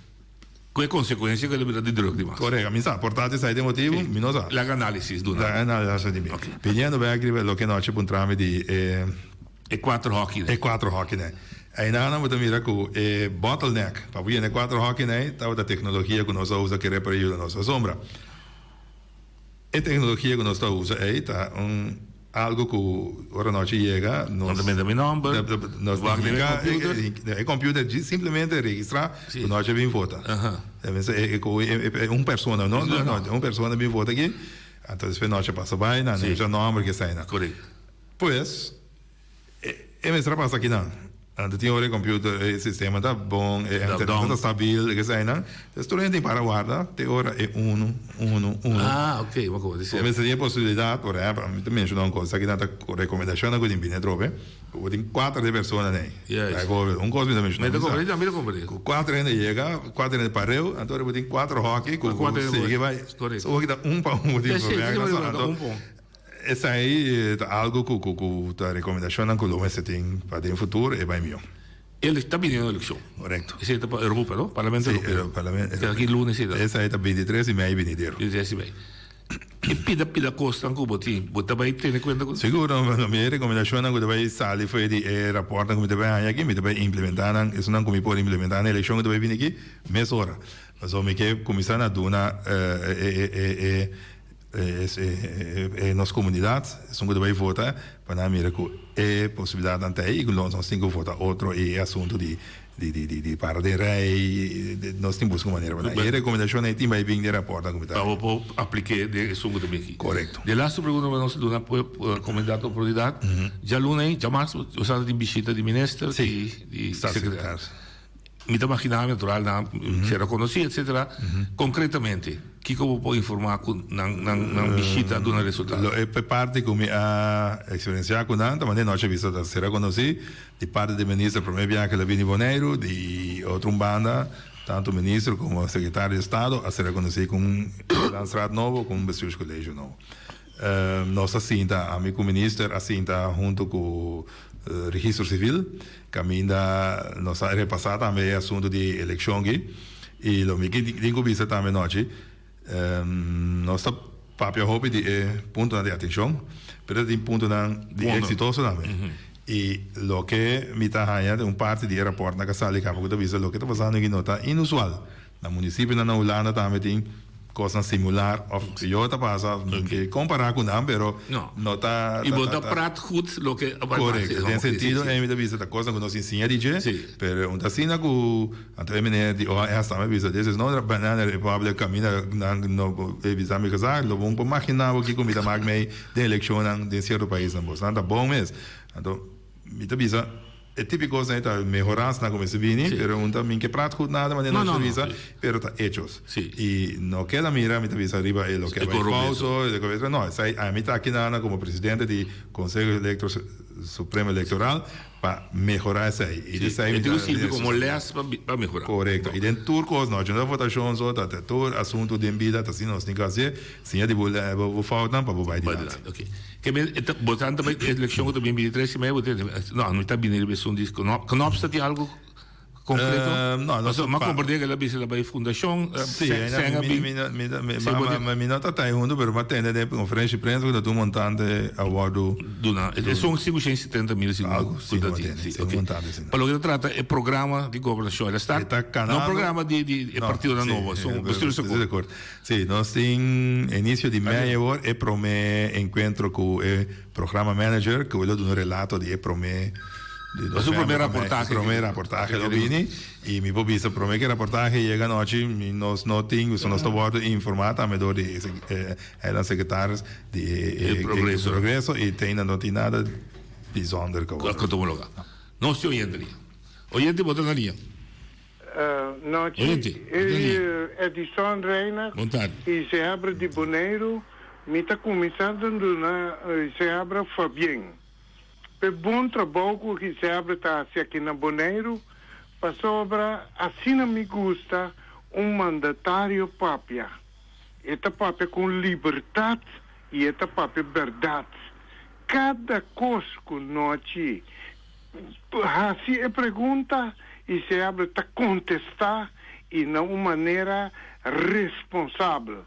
Ku e konsekuensia ku el a bira di druk di mas. Korekto, mi sa, por ta esei den motibu, mi no sa. Laga análisis duna. Laga análisis di mi. Biniendo bek riba loke nochi puntra mi di e. E kuater hòkinan. E kuater hòkinan. Einan bo ta mira ku e bottleneck pa bo yena e kuater hòkinan tabata teknologia ku nos a usa kere pa yuda nos. Pasobra e teknologia ku nos ta usa ei ta un. Algo cu ora nochi yega nos. Nos ta manda mi nomber, nos wak den e computer. E computer djis simplemente registra cu nochi a bin vota. Un persona, no un persona bin vota aki, anto despues nochi a pasa bay, nan a usa nomber ki esainan. Pues e mester a pasa akinan. Anto tin ora e computer, e sistema ta bon, e internet ta stabil, e esainan. Entonces tur hende tin para warda te ora e uno, uno, uno. Ah, ok, bo koba di. Mester tin e posibilidad, por ehempel, ami ta menciona un cos, esaki nan ta recomendacionnan cu tin bini atrobe, cu bo tin cuater de persona nei. Juist. Un cos mi ta menciona. Mi ta comprende, mi ta comprende. Cu cuater hende yega, cuater hende pareu, anto ora bo tin cuater hockey cu sigui bay. Correcto. So bo kita un pa un bo tin. Sí, sí, un pa un. Esei ta algo cu cu ta recomendacionnan cu lo mester tin pa den futuro e bay mihor. El ta bini na eleccion. Correcto. Esei ta pa Europa no? Parlamento Sí, Europeo. Parlamento. Esei aki lunes esei ta. Esei ta 23 di mei binidero. 23 di mei. E pida pida cosnan cu bo tin, bo ta bay tene cuenta cu. Sigur, mi recomendacionnan cu ta bay sali fo'i di e raportnan cu mi ta bay haña aki, mi ta bay implementa nan, esunnan cu mi por implementa na eleccion cu ta bay bini aki, mesora. Pasobra mi ke cuminsa na duna e e e nos comunidad, esun cu ta bay vota, pa nan mira cu e posibilidadnan ta ey y cu nos tin cu vota otro y e asunto di di para den rij, nos tin busca un manera pa nan. E recomendacionnan ey tin bay bin den raportnan cu mi ta. Pa bo por aplique den esun cu ta bin aki. Corecto. De laatste pregunta pa nos duna comunidad oportunidad, djaluna ey, djamars, bo sa ta tin bishita di minister y di secretario. Mi ta magina mi natural nan sera conoci etcetera. Concretamente kico bo por informa cu nan nan nan bishita a duna resultado? Lo e parti cu mi a experiencia cu nan ta manera nochi a bisa ta sera conoci di parti di minister prome biaha cu el a bini Boneiru di otro un banda tanto minister como secretario di estado a sera conoci cu un landsraad nobo cu un bestuurscollege nobo. Nos a sinta ami cu minister a sinta hunto cu registro civil. Caminda nos a repasa tambe e asunto di eleccion aki y lo mi tin cu bisa tambe nochi, nos ta papia hopi di e puntonan di atencion, pero ta tin puntonan di exitoso tambe. Y loke mi ta haya den un parti di e raportnan cu a sali caba cu ta bisa loke ta pasando aki no ta inusual. Na municipionan na Hulanda tambe tin cosnan similar of yo ta pasa, no ke compara cu nan pero no ta. Y bo ta praat goed loke a bay pasa. Correcto, den sentido ey mi ta bisa ta cosnan cu nos tin siña di dje, pero un ta asina cu anto e meneer di OAS tambe a bisa this is not a banana republic caminda nan no e bisa mi gezag lo bo por magina bo kico mi ta mak mey den eleccionnan den cierto paisnan bo nan ta bon mes anto mi ta bisa. E típiko kosnan ei ta mehoransnan ku mester bini, pero un ta min ke prat goed nada manera nos ta bisa, pero ta hechos. I no keda mira, mi ta bisa riba e loke a bai falso, no, esei ami ta aki nana komo presidente di Conseho Electro Supremo Electoral pa mehora esei. I esei mi ta. E tin ku sirbi komo les pa mehora. Korekto. I den tur kos, no ta votashon so, ta tur asuntu den bida ta asina nos tin ku hasié, siña di bo foutnan pa bo bai dilanti. Oke. Ke men e ta bo ta bai e elekshon ku ta bin 23 di mei bo ta no mi ta bini riba esun di knop knop sa tin algu. Concreto? No, no. Paso, m'a comprende cu el a bisa el a bay fundacion, Sí, sen a mi, bin. mi, mi, mi, Sí, bo ma, mi no ta tai hunto, pero m'a tende den conferencia di prensa cu ta un montante a wordo Duna. E son 570 mil si Algo, cu sí, ta m'a tin, tende, sí, sí, ok. un montante asina. Pa loke ta trata e programa di gobernacion, el a start E ta no canando. programa di, di e No, partidonan sí, nobo, son eh, bestuursakkoord. bestuursakkoord. Sí, nos tin inicio di mei awor e prome encuentro cu e Programa manager cu lo duna un relato di e prome di Su prome november, raportahe. prome raportahe lo bini y mi por bisa prome cu e raportahe yega anochi mi nos no tin gusto nos ta wordo informa tambe door di e eiland secretaris di e E progreso. progreso y te ainda no tin nada bijzonder cu a wordo. Cu tuma lugar. Nos tin oyente liña. Oyente bo ta na liña. Nochi Oyente, bo ta na liña. Edison Reina Bon tardi. y Seabra di Boneiru. Mi ta kuminsá den duna Giseabra Fabien p'e bon trabou ku Giseabra ta hasi aki na Boneiru, pasobra asina mi gusta un mandatario papia. E ta papia ku libertat i e ta papia bèrdat. Kada kos ku nochi hasi e pregunta, Giseabra ta kontestá i na un manera responsabel.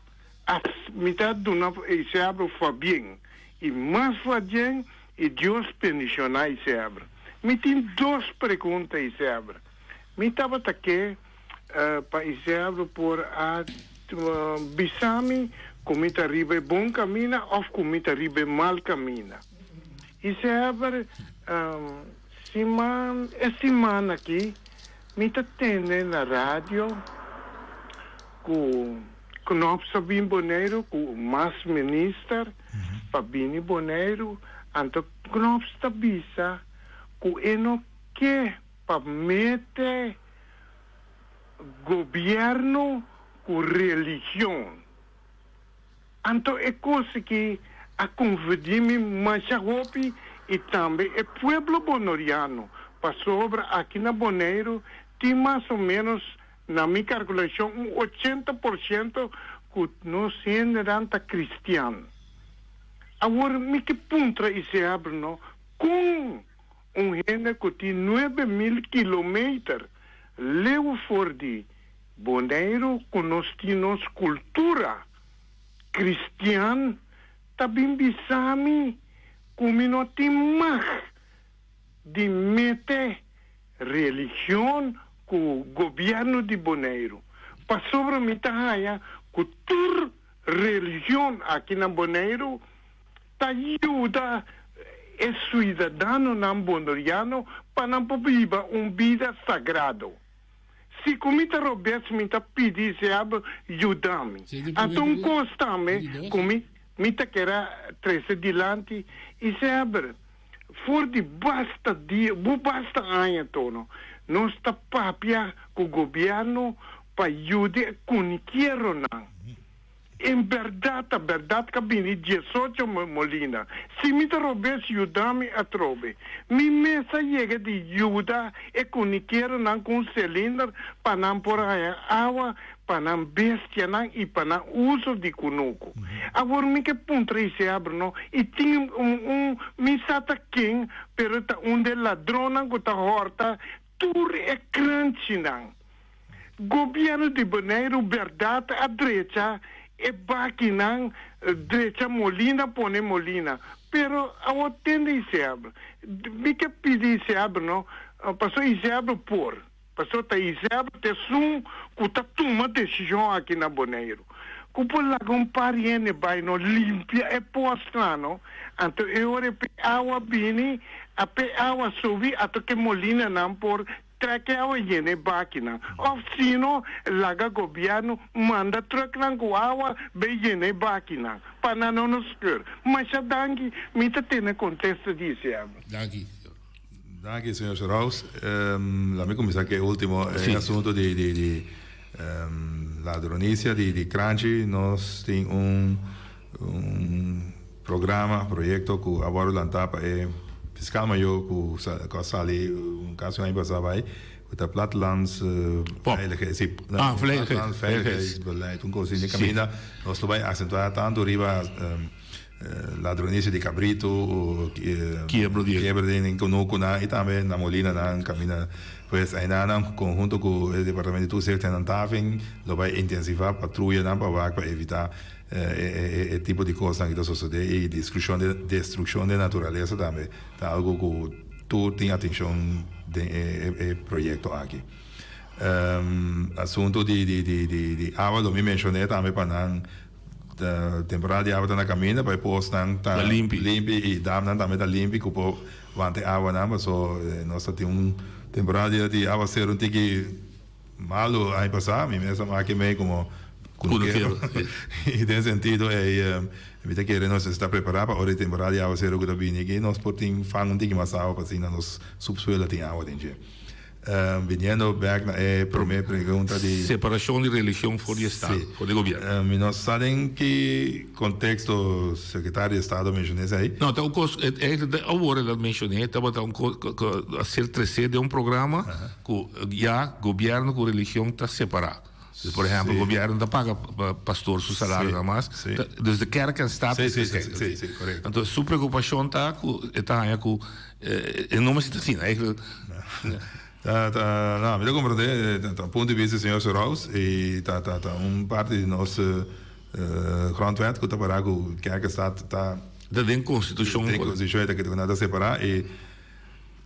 As mi ta duna Iseabro fabien y mas fadien y Dios bendiciona Iseabro. Mi tin dos pregunta Iseabro. Mi tabata ke pa Iseabro por a bisa mi cu mi ta riba e bon camina of cu mi ta riba e mal camina. Iseabro, siman e siman aki mi ta tende na radio cu Knops a bin Boneiru ku mas minister pa bini Boneiru, anto Knops ta bisa ku e no ke pa mete gobierno ku religion. Anto e kos aki a konfundí mi masha hopi i tambe e pueblo bonoriano, pasobra aki na Boneiru tin mas o menos Na mi kalkulashon un 80% ku nos hendenan ta kristian. Awor mi ke puntra i seabr no kon un hende ku tin 9000 kilometer leu for di Boneiru ku nos tin nos kultura kristian ta bin bisa mi ku mi no tin mag di mete religion ku gobièrnu di Boneiru, pasobra mi ta haña ku tur religion aki na Boneiru ta yuda e suidadanonan bonoriano pa nan por biba un bida sagrado. Si ku mi ta robes mi ta pidi Seab yuda mi. Anto un kos tambe ku mi mi ta kere trese dilanti i Seab For di basta dia, bu basta aña tono, nos ta papia ku gobièrnu pa yuda e kunikieronan. En bèrdat ta bèrdat ka bini diesocho molina. Si mi ta robes yuda mi atrobe. Mi mes a yega di yuda e kunikieronan ku un selinder pa nan por haña awa pa nan bestianan i pa nan uso di kunuku. Awor mi ke puntra i se abra no, i tin un un mi sa ta ken, pero ta un de ladronnan ku ta hòrta tur e kranchinan. Gobièrnu di Boneiru bèrdat a drecha e bakinan, drecha molina pone molina, pero awor tende i se abra. Mi ke pidi i se abra no, pasobra i se abra por. Pasobra ta Izebel ta esun ku ta tuma desishon aki na Boneiru. Ku por laga un par hende bai no limpia e posnan no, anto e ora e pe awa bini, a pe awa subi ato ke molinanan por trek e awa yena e bakinan. Of sino laga gobièrnu manda trùknan ku awa bai yena e bakinan pa nan no no skùr. Masha danki, mi ta tene kontesta di Izebel. Danki. Danki señor Seraus. La mi cuminsa cu e ultimo, e asunto di di di ladronicia di di cranchi. Nos tin un un programa, proyecto cu a wordo lanta pa e fiscal mayor cu cu a sali un casi un aña pasa bay, cu ta Plattelands Veiligheid, si, Plattelands Veiligheidsbeleid, un cosa asina. Caminda nos lo bay acentua tanto riba. Ladronisia di kabritu, Kiebro di. Kiebro den kunukunan i tambe na molinanan kaminda. Pues ainanan konhunto ku e departamento di toezicht en handhaving lo bai intensivá patruyanan pa wak pa evitá e tipo di kosnan ku ta sosodé i destrukshon di destrukshon di naturalesa tambe ta algu ku tur tin atenshon den e proyekto aki. Asuntu di di awa lo mi menshoné tambe pa nan. Temporada di awa ta na kaminda pa e posnan ta limpi i damnan tambe ta limpi ku por wanta e awanan paso nos ta tin un temporada di awaseru un tiki malu aña pasá mi mes a maki mei komo kunukero i den sentido ei mi ta kere nos mester ta prepará pa ora e temporada di awaseru ku ta bini aki nos por tin fang un tiki mas awa pa asina nos supsuelo tin awa den dje. Biniendo bek na e prome pregunta di. Separashon di religion for di estado, for di gobierno. Mi no sa den ki konteksto sekretario di estado a menshoné esei. No, ta un kos, eigenlijk awor el a menshoné tabata un kos ku a ser tresé den un programa ku ya gobierno ku religion ta separá. Por ehempel, gobierno ta paga pastor su salario nada mas. Dus de kerk en staat is gescheiden. Sí, sí, korekto. Anto su preokupashon ta ku e ta haña ku e no mester ta asina eigenlijk. Ta, ta, no, mi ta komprendé, ta un punto di bista di señor Soraus i ta, ta, ta un parti di nos grondwet ku ta pará ku kerk en staat ta. Ta den konstitushon. Den konstitushon e ta keda ku nan ta separá i.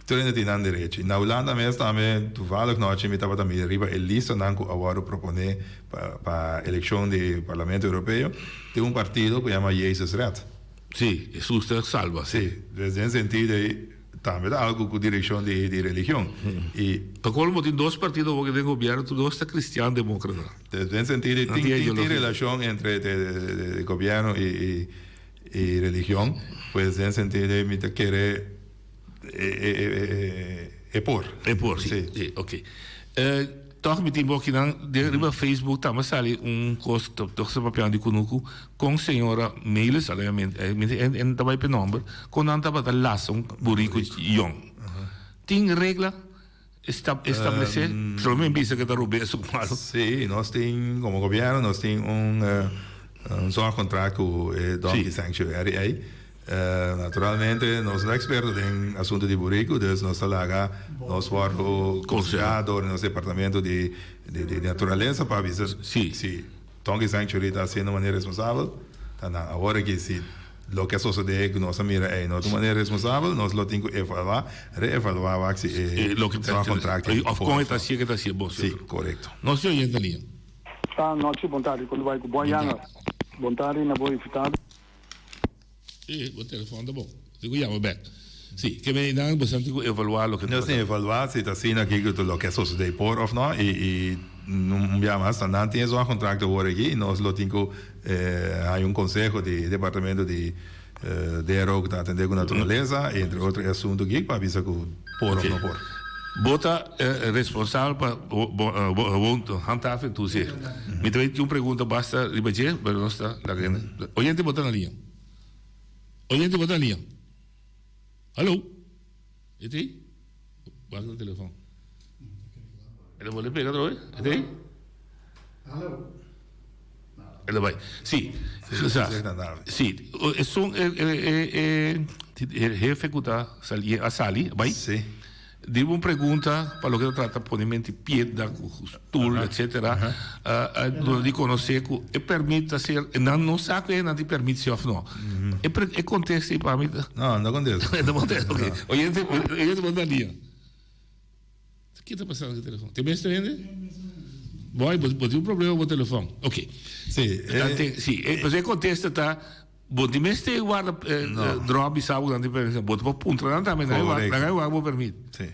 Tur hende tin nan derechi. Na Hulanda mes tambe, toevallig nochi mi tabata mira riba e listanan ku a wòrdu proponé pa pa elekshon di Parlamento Europeo, tin un partido ku yama Jezus Redt. Sí, Hesus ta salba, sí. Sí, dus den sentido ei tambe ta algu ku direkshon di di religion. I. Pa kolmo tin dos partido awor den gobièrnu, tur dos ta kristian demókrata. Dus den sentido ei tin tin tin relashon entre de gobièrnu i i i religion, pues den sentido ei mi ta kere. E por. E por, sí. Sí, ok. Tòg mi tin bo akinan, den riba Facebook tambe a sali un kos, tòg sa papiando di kunuku, kon señora Melis, e no ta bai p'e nòmber, kon nan tabata lasa un buriku yòn. Tin regla establesé? Solo mi bisa ke ta robes òf malo. Sí, nos tin, komo gobièrnu, nos tin un zorgcontract ku e Donkey Sanctuary ei. Naturalmente nos no ta experto den asunto di buriku, dus nos ta laga nos wordo conseha door nos departamento di naturalesa pa bisa si Donkey Sanctuary ta haciendo manera responsabel, ta nan. Awor aki si loke a sosode ku nos a mira ey no ta un manera responsabel, nos lo tin ku evalua, reevalua wak si e zorgcontract tin Of kon e ta hacié ke ta hacié bon, Si, korekto. Nos tin oyente liña. Ta nochi, bon tardi, kon ta bai ku bo Janga? Bon tardi na bo invitado. Sí, bo telefon ta bon. Tin ku yama bek. Sí, ke men nan boso tin ku evaluá loke ta Nos tin evaluá si ta asina aki ku loke a sosodé por òf no i i un bia mas ta nan tin e zorgcontract awor aki i nos lo tin ku haña un konseho di e departamento di DRO ku ta atendé ku naturalesa i entre otro e asuntu aki pa bisa ku por òf no por. Bo ta responsabel pa bo handhaving toezicht. Mi ta tin un pregunta basta riba dje, pero nos ta laga hende. Oyente bo ta na liña. Oyente bo ta na liña. Hallo. E ta ei? Wak na telefon. El a bolbe pega otra vez? E ta ei? Hallo. El a bai. Sí. Sí. Esun e e e hefe ku ta sali a sali a bai. Sí. Di un pregunta pa loke ta trata ponemento di piedra ku stoel etcetera a duna di konosé ku e permit ta ser nan no sa ku e nan tin permit si òf no. E e kontesta ei pa mi ta. No, no kontesta. No kontesta, oke. Oyente oyente bo ta lia. Ke ta pasando ku e telefòn? Te mester hende? Boy, bo bo tin un problema ku bo telefòn. Oke. Sí. Sí, e kontesta ta. Bo tin mester warda drop bisa bo nan tin permiso. Bo ta por puntra nan tambe, nan a wak bo permit. Sí.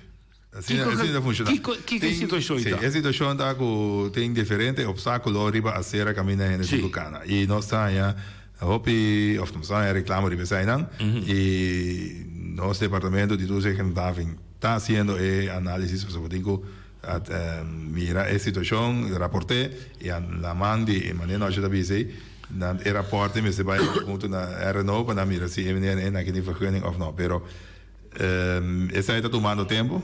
Asina, asina ta funciona. Kiko, kiko e situacion ta? Sí, e situacion ta cu tin diferente obstaculo riba acera caminda hende tin cu cana. Y nos ta haña hopi, of nos ta haña reclamo riba esainan. Y nos departamento di toezicht en handhaving ta haciendo e analisis pasobra bo tin cu mira e situacion, raporte y a la man di e manera nochi ta bisa ey. Nan e raporte mester bai hunto na RNO pa nan mira si e meneer e na kende vergunning of no. Pero esai ta tumando tempo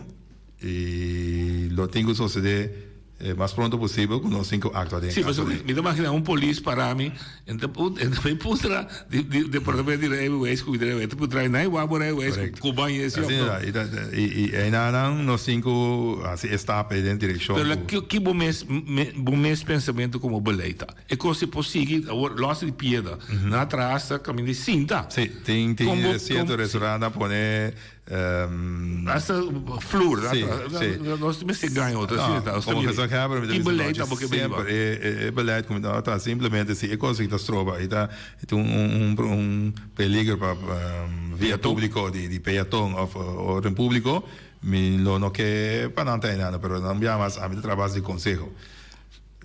y lo tin cu sucede. Mas pronto posibel ku nos tin ku aktua den e Sí, kaso pasobra ei. mi ta magina un polis para mi, en ta pun en ta bai puntra di di departamento di rijbewijs ku mi ta rijbewijs, ta puntra nan wak bo rijbewijs Correcto. ku ban yesi of Asina no. ta, i ta i i einanan nos tin ku hasi e stap ei den direkshon Pero la ku. ki ki bo mes me bo mes pensamentu komo beleid ta? E kos si por sigui awor los di piedra, nan a traha hasta kaminda di sinta. Sí, tin tin Kon bo sierto kon sí. restaurant a pone Hasta flur, Sí, sí. nos mester gaña otro, asina ta. No, como gezaghebber mi ta Ki bisa beleid nochi ta bo ke bini semper e beleid ku mi ta ta simplemente si e kos aki ta stroba i ta un un un peligro pa via publico di peaton of orden publico mi lo no ke pa nan ta ainda pero nan bia mas ami ta traha base di conseho.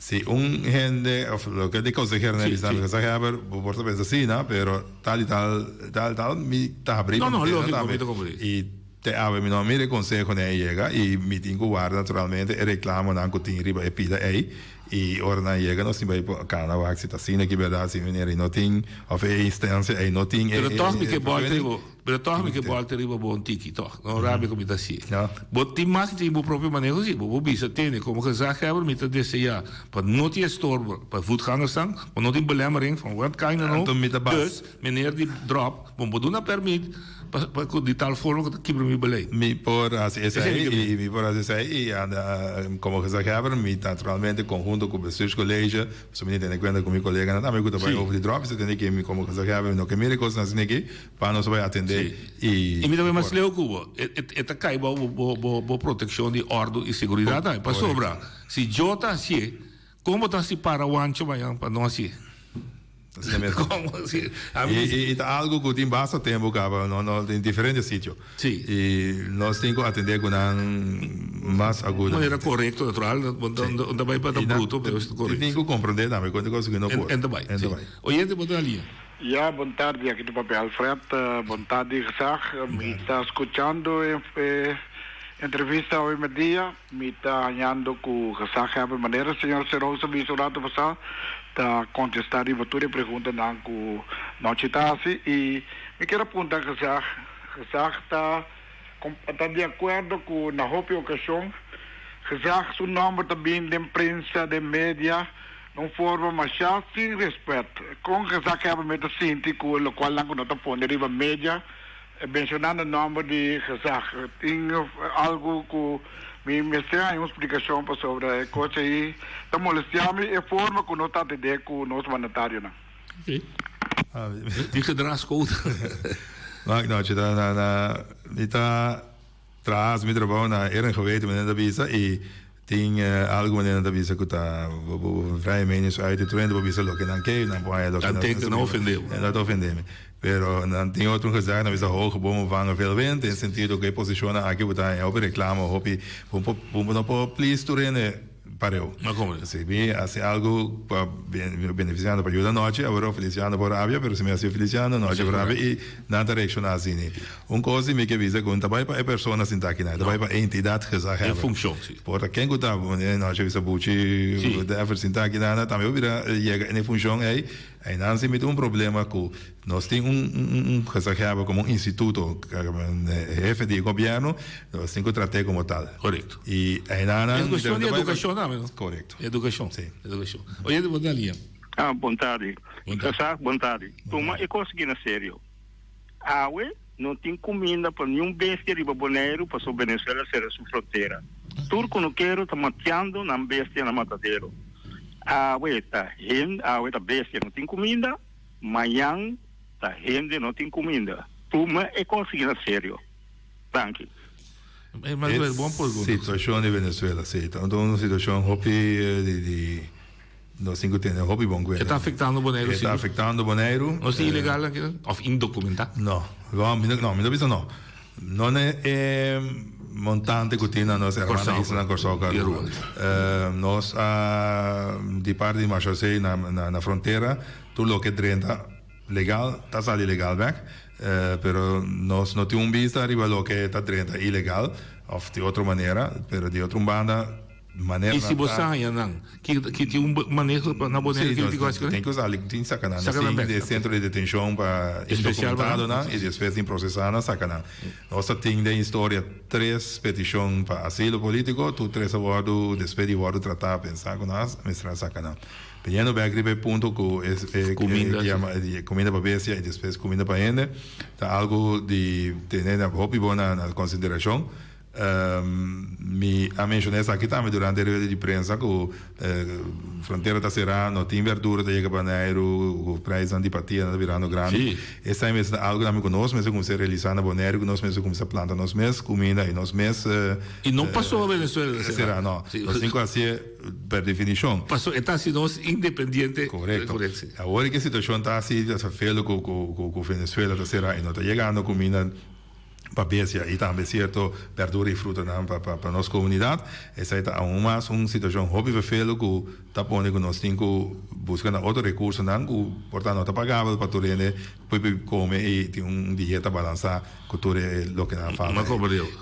Si un hende of loke di consehero nan bisa mi gezaghebber bo por ta pensa asina pero tal y tal tal tal mi ta habri No no pa logico tambe mi ta comprende. y te awe mi no a mira e conseho nan a yega y mi tin cu warda naturalmente e reclamonan cu tin riba e pida ey y ora nan yega nos tin bay cana wak si ta asina ki berdad si meneer y no tin of e instancia ey no tin e Pero toch mi ke bolta vergunning. riba pero toch mi ke bolta riba bo un tiki toch no rabia cu mi ta hacié. Ja. Bo tin mas tin bo propio maneho si, bo por bisa tene como gezaghebber mi ta desea pa no tin estorbo pa voetgangersnan, pa no tin belemmering van wat kind dan ook, Anto mi ta bas. dus meneer di drop bo por duna permit pa pa cu di tal forma cu ta kibra mi beleid. Mi por haci Esey esey mi ke y mira. mi por haci esey y anda como gezaghebber mi naturalmente conhunto cu bestuurscollege, pasobra mi tin tene cuenta cu mi coleganan tambe cu ta bay over di drop, mi ta tene ke mi como gezaghebber mi no ke mira e cosnan asina aki. Pa nos bai atendé i. I mi ta bai mas leu ku bo. E ta kai bou bo protekshon di òrdu i seguridat tambe. Pasobra si yo ta hasié, kon bo ta hasi para wancho mañan pa no hasié? Asina mes. Kon bo hasié? I ta algu ku tin basta tempu kaba no no den diferente sitio. Si. I nos tin ku atendé ku nan mas agudamente. Manera korekto natural. Bo no ta bai pa ta bruto pero es korekto. Tin ku komprendé tambe kon ta kos ku no por. En ta bai. En ta bai. Oyente bo ta na liña. Ya, bon tardi, aki ta papia Alfred. Bon tardi, gezag. Mi ta skuchando e entrevista hoy merdia. Mi ta hañando ku gezaghebber manera señor Serosa bisa un rato pasá ta kontestá riba tur e preguntanan ku nochi ta hasi. I mi kier a punta gezag, gezag ta ta di akuerdo ku na hopi okashon gezag su nòmber ta bin den prensa, den media, Na un forma masha sin respet. Kon gezaghebber mi ta sinti ku lokualnan ku no ta pone riba media menshonando nòmber di gezag? Tin algu ku mi mester haña un splikashon pasobra e kos ei ta molestia mi e forma ku nos ta atendé ku nos mandatarionan. Di gedragscode. Wak nochi ta na na mi ta traha mi trabou na eer en geweten manera ta bisa i Tin algu manera nan ta bisa ku ta bo bo vrije meningsuiting tur hende por bisa loke nan ke, nan por haña loke nan Dan teken no ofende bo. No ta ofende mi. Pero nan tin otro gezegde nan bisa hoge bomen vangen veel wind den sentido ku e posishonnan aki bo ta haña hopi reklamo hopi bo por bo no por please tur hende pareu. No como. Si mi hasi algu pa benefisiando pa yuda nochi awor Feliciano por rabia pero si mi hasi Feliciano nochi por rabia i nan ta reakshoná asina. Un kos di mi ke bisa ku no ta bai pa e persona sintá aki nan, e ta bai pa e entidat gezaghebber. E funshon, si. Por ta ken ku ta, nochi a bisa Buchi, whatever, sintá aki nan, tambe por bira yega en e funshon ei. Einan si mi tin un problema ku nos tin un un gezaghebber komo un instituto, hefe di e gobièrnu, nos tin ku trat'é komo tal. Korekto. I einan Es kuestion di edukashon tambe, no? Korekto. Edukashon. Si. Edukashon. Oyente, bo ta lia. Ah, bon tardi. Bon tardi. Gezag, bon tardi. Tuma e kos aki na serio. Awe no tin kuminda pa niun bestia riba Boneiru paso Venezuela sera su frontera. Tur kunukero ta matiando nan bestia na matadero. Awe ta hende, awe ta bestia no tin kuminda, mañan ta hende no tin kuminda. Tuma e kos aki na serio. Danki. E situacion di Venezuela, si, ta un situacion hopi di. Nos tin ku tene hopi bon kuenta. E ta afektando Boneiru E ta afektando Boneiru. No si ilegal aki òf indokumentá? No, no, mi no bisa no. No na e montante ku tin na nos hermana islanan Kòrsou ku Aruba. Nos a di parti di Marshallsee na frontera tur loke drenta legal ta sali legal bèk pero nos no tin un bista riba loke ta drenta ilegal òf di otro manera pero di otro banda. Manera I si bo nan ta. sa haña nan, ki ki tin un maneho pa na Boneiru Sí, ki nos tin ku hasi ku tin ku sali, tin saka nan. Nos Saka nan tin bek, den ok. sentro di detenshon pa Espesial pa nan? indocumentadonan i despues tin prosesá nan saka nan. Nos ta tin den historia tres petishon pa asilo polítiko, tur tres a wòrdu despues di wòrdu tratá pensá ku nan mester a saka nan. Biniendo bek riba e punto ku e e Kuminda, e sí. yama e kuminda pa bestia i despues kuminda pa hende ta algu di tene na hopi bon na na konsiderashon. Mi a menshoná esaki tambe durante e rueda di prensa ku frontera ta será, no tin berdura ta yega Boneiru, ku preisnan di patianan ta birando grandi. Esei mester ta algu tambe ku nos mester kuminsá realisá na Boneiru, ku nos mester kuminsá planta nos mes kuminda i nos mes. I no pasobra Venezuela ta será. Será, no. Nos tin ku hasié per definishon. Pasobra e ta hasi nos independiente. Korekto. Awor ku e situashon ta asi, ta felo ku Venezuela ta será i no ta yegando kuminda. pa bestia y tambe cierto berdura y frutanan pa pa nos comunidad. Esai ta aun mas un situacion hopi vervelo cu ta pone cu nos tin cu busca na otro recursonan cu por ta no ta pagabel pa tur hende por come y tin un dieta balansa cu tur e loke nan falta.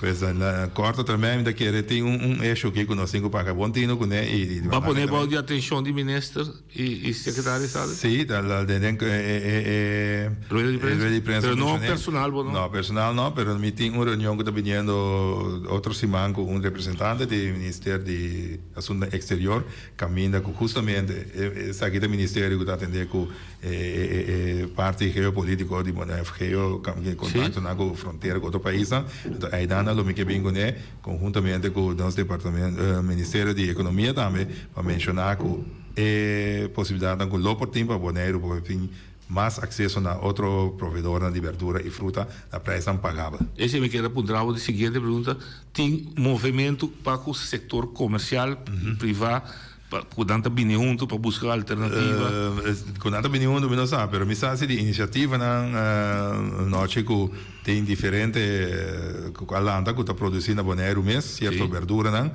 Pues na corto termijn mi ta kere tin un issue aki cu nos tin cu paga bon tino cune y Ba pone bao di atencion di minister? Y secretario de estado? Sí, den e Rueda di prensa? rueda di prensa Pero no mencioné. personal bo no? No, personal no, pero mi tin un reunion cu ta biniendo otro siman cu un representante di Minister di Asuntonan Exterior, caminda cu justamente esaki ta e ministerio cu ta atende cu e parti geopolitico di Bonaire, geo contactonan cu frontera cu otro paisnan. Enton aydan lo mi ke bin cune conhuntamente cu nos departamento, Ministerio di Economia tambe pa menciona cu E posibilidadnan ku lo por tin pa Boneiru por tin mas akseso na otro proveedornan di berdura i fruta na preisnan pagabel. Esei mi kier a puntra bo di siguiente pregunta, tin movementu pa ku sektor komersial privá pa ku nan ta bini huntu pa buska alternativa? Ku nan ta bini huntu mi no sa, pero mi sa si di inisiativanan nochi ku tin diferente ku a lanta ku ta produsi na Boneiru mes sierto berduranan.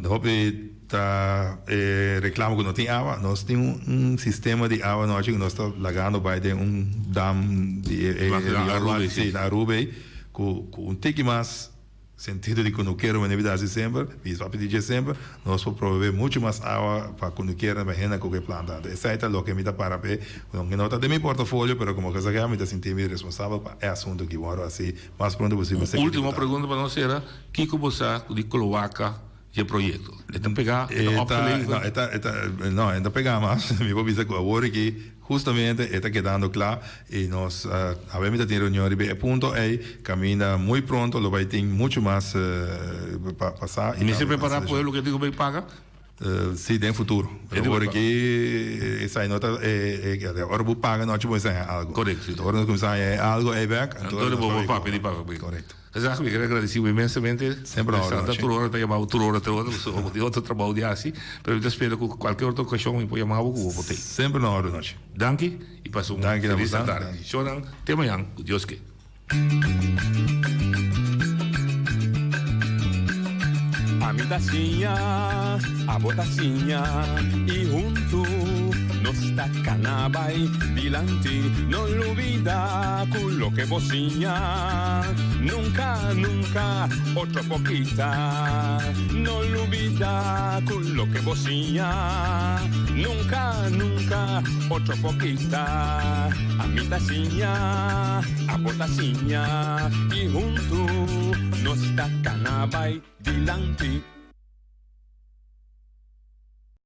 Hopi ta e reclamo cu no tin awa. Nos tin un sistema di awa nochi cu nos ta lagando bay den un dam di e rio si na Aruba ey cu un tiki mas sentido di cunukero manera mi ta haci semper, mi papia di dje semper, nos por provee mucho mas awa pa cunukeronan pa hende cu ke planta. Anto esey ta loke mi ta para p'e, aunke no ta den mi portafolio pero como gezagheber mi ta sinti mi responsabel pa e asunto aki. Worde haci mas pronto posibel. Un ultimo pregunta pa nos cera. Kiko bo sa di kloaka dje proyekto? E ta pegá? E ta opgeleverd? E ta, e ta, no, e ta pegá mas. Mi por bisa ku awor aki hustamente e ta kedando kla i nos awe mi ta tin reunion riba e punto ei kaminda muy pronto lo bai tin muchu mas pa sa. Mester prepará pueblo ke tin ku bai paga? Si, den futuro. Pero awor aki esai no ta ora bo paga nochi bo mester haña algo. Korekto. Ora nos kuminsá haña e algo ei bek, anto bo por papia di paga. Korekto. Esaki mi ker a gradisi bo inmensamente. Semper na ora nochi. Tur ora ta yama bo, tur ora, tur ora, pasobra bo tin otro trabou di hasi. Pero mi ta spera ku kualke otro okashon mi por yama bo ku bo por tei. Semper na ora nochi. Danki i pasa un felis tardi. Shownan te mañan ku Dios ke. Ami ta siña, abo ta siña y huntu nos ta cana bay dilanti. No lubida cu loke bo siña nunca, nunca otro por kita. No lubida cu loke bo siña nunca, nunca otro por kita. Ami ta siña, abo ta siña y huntu nos ta cana bay dilanti.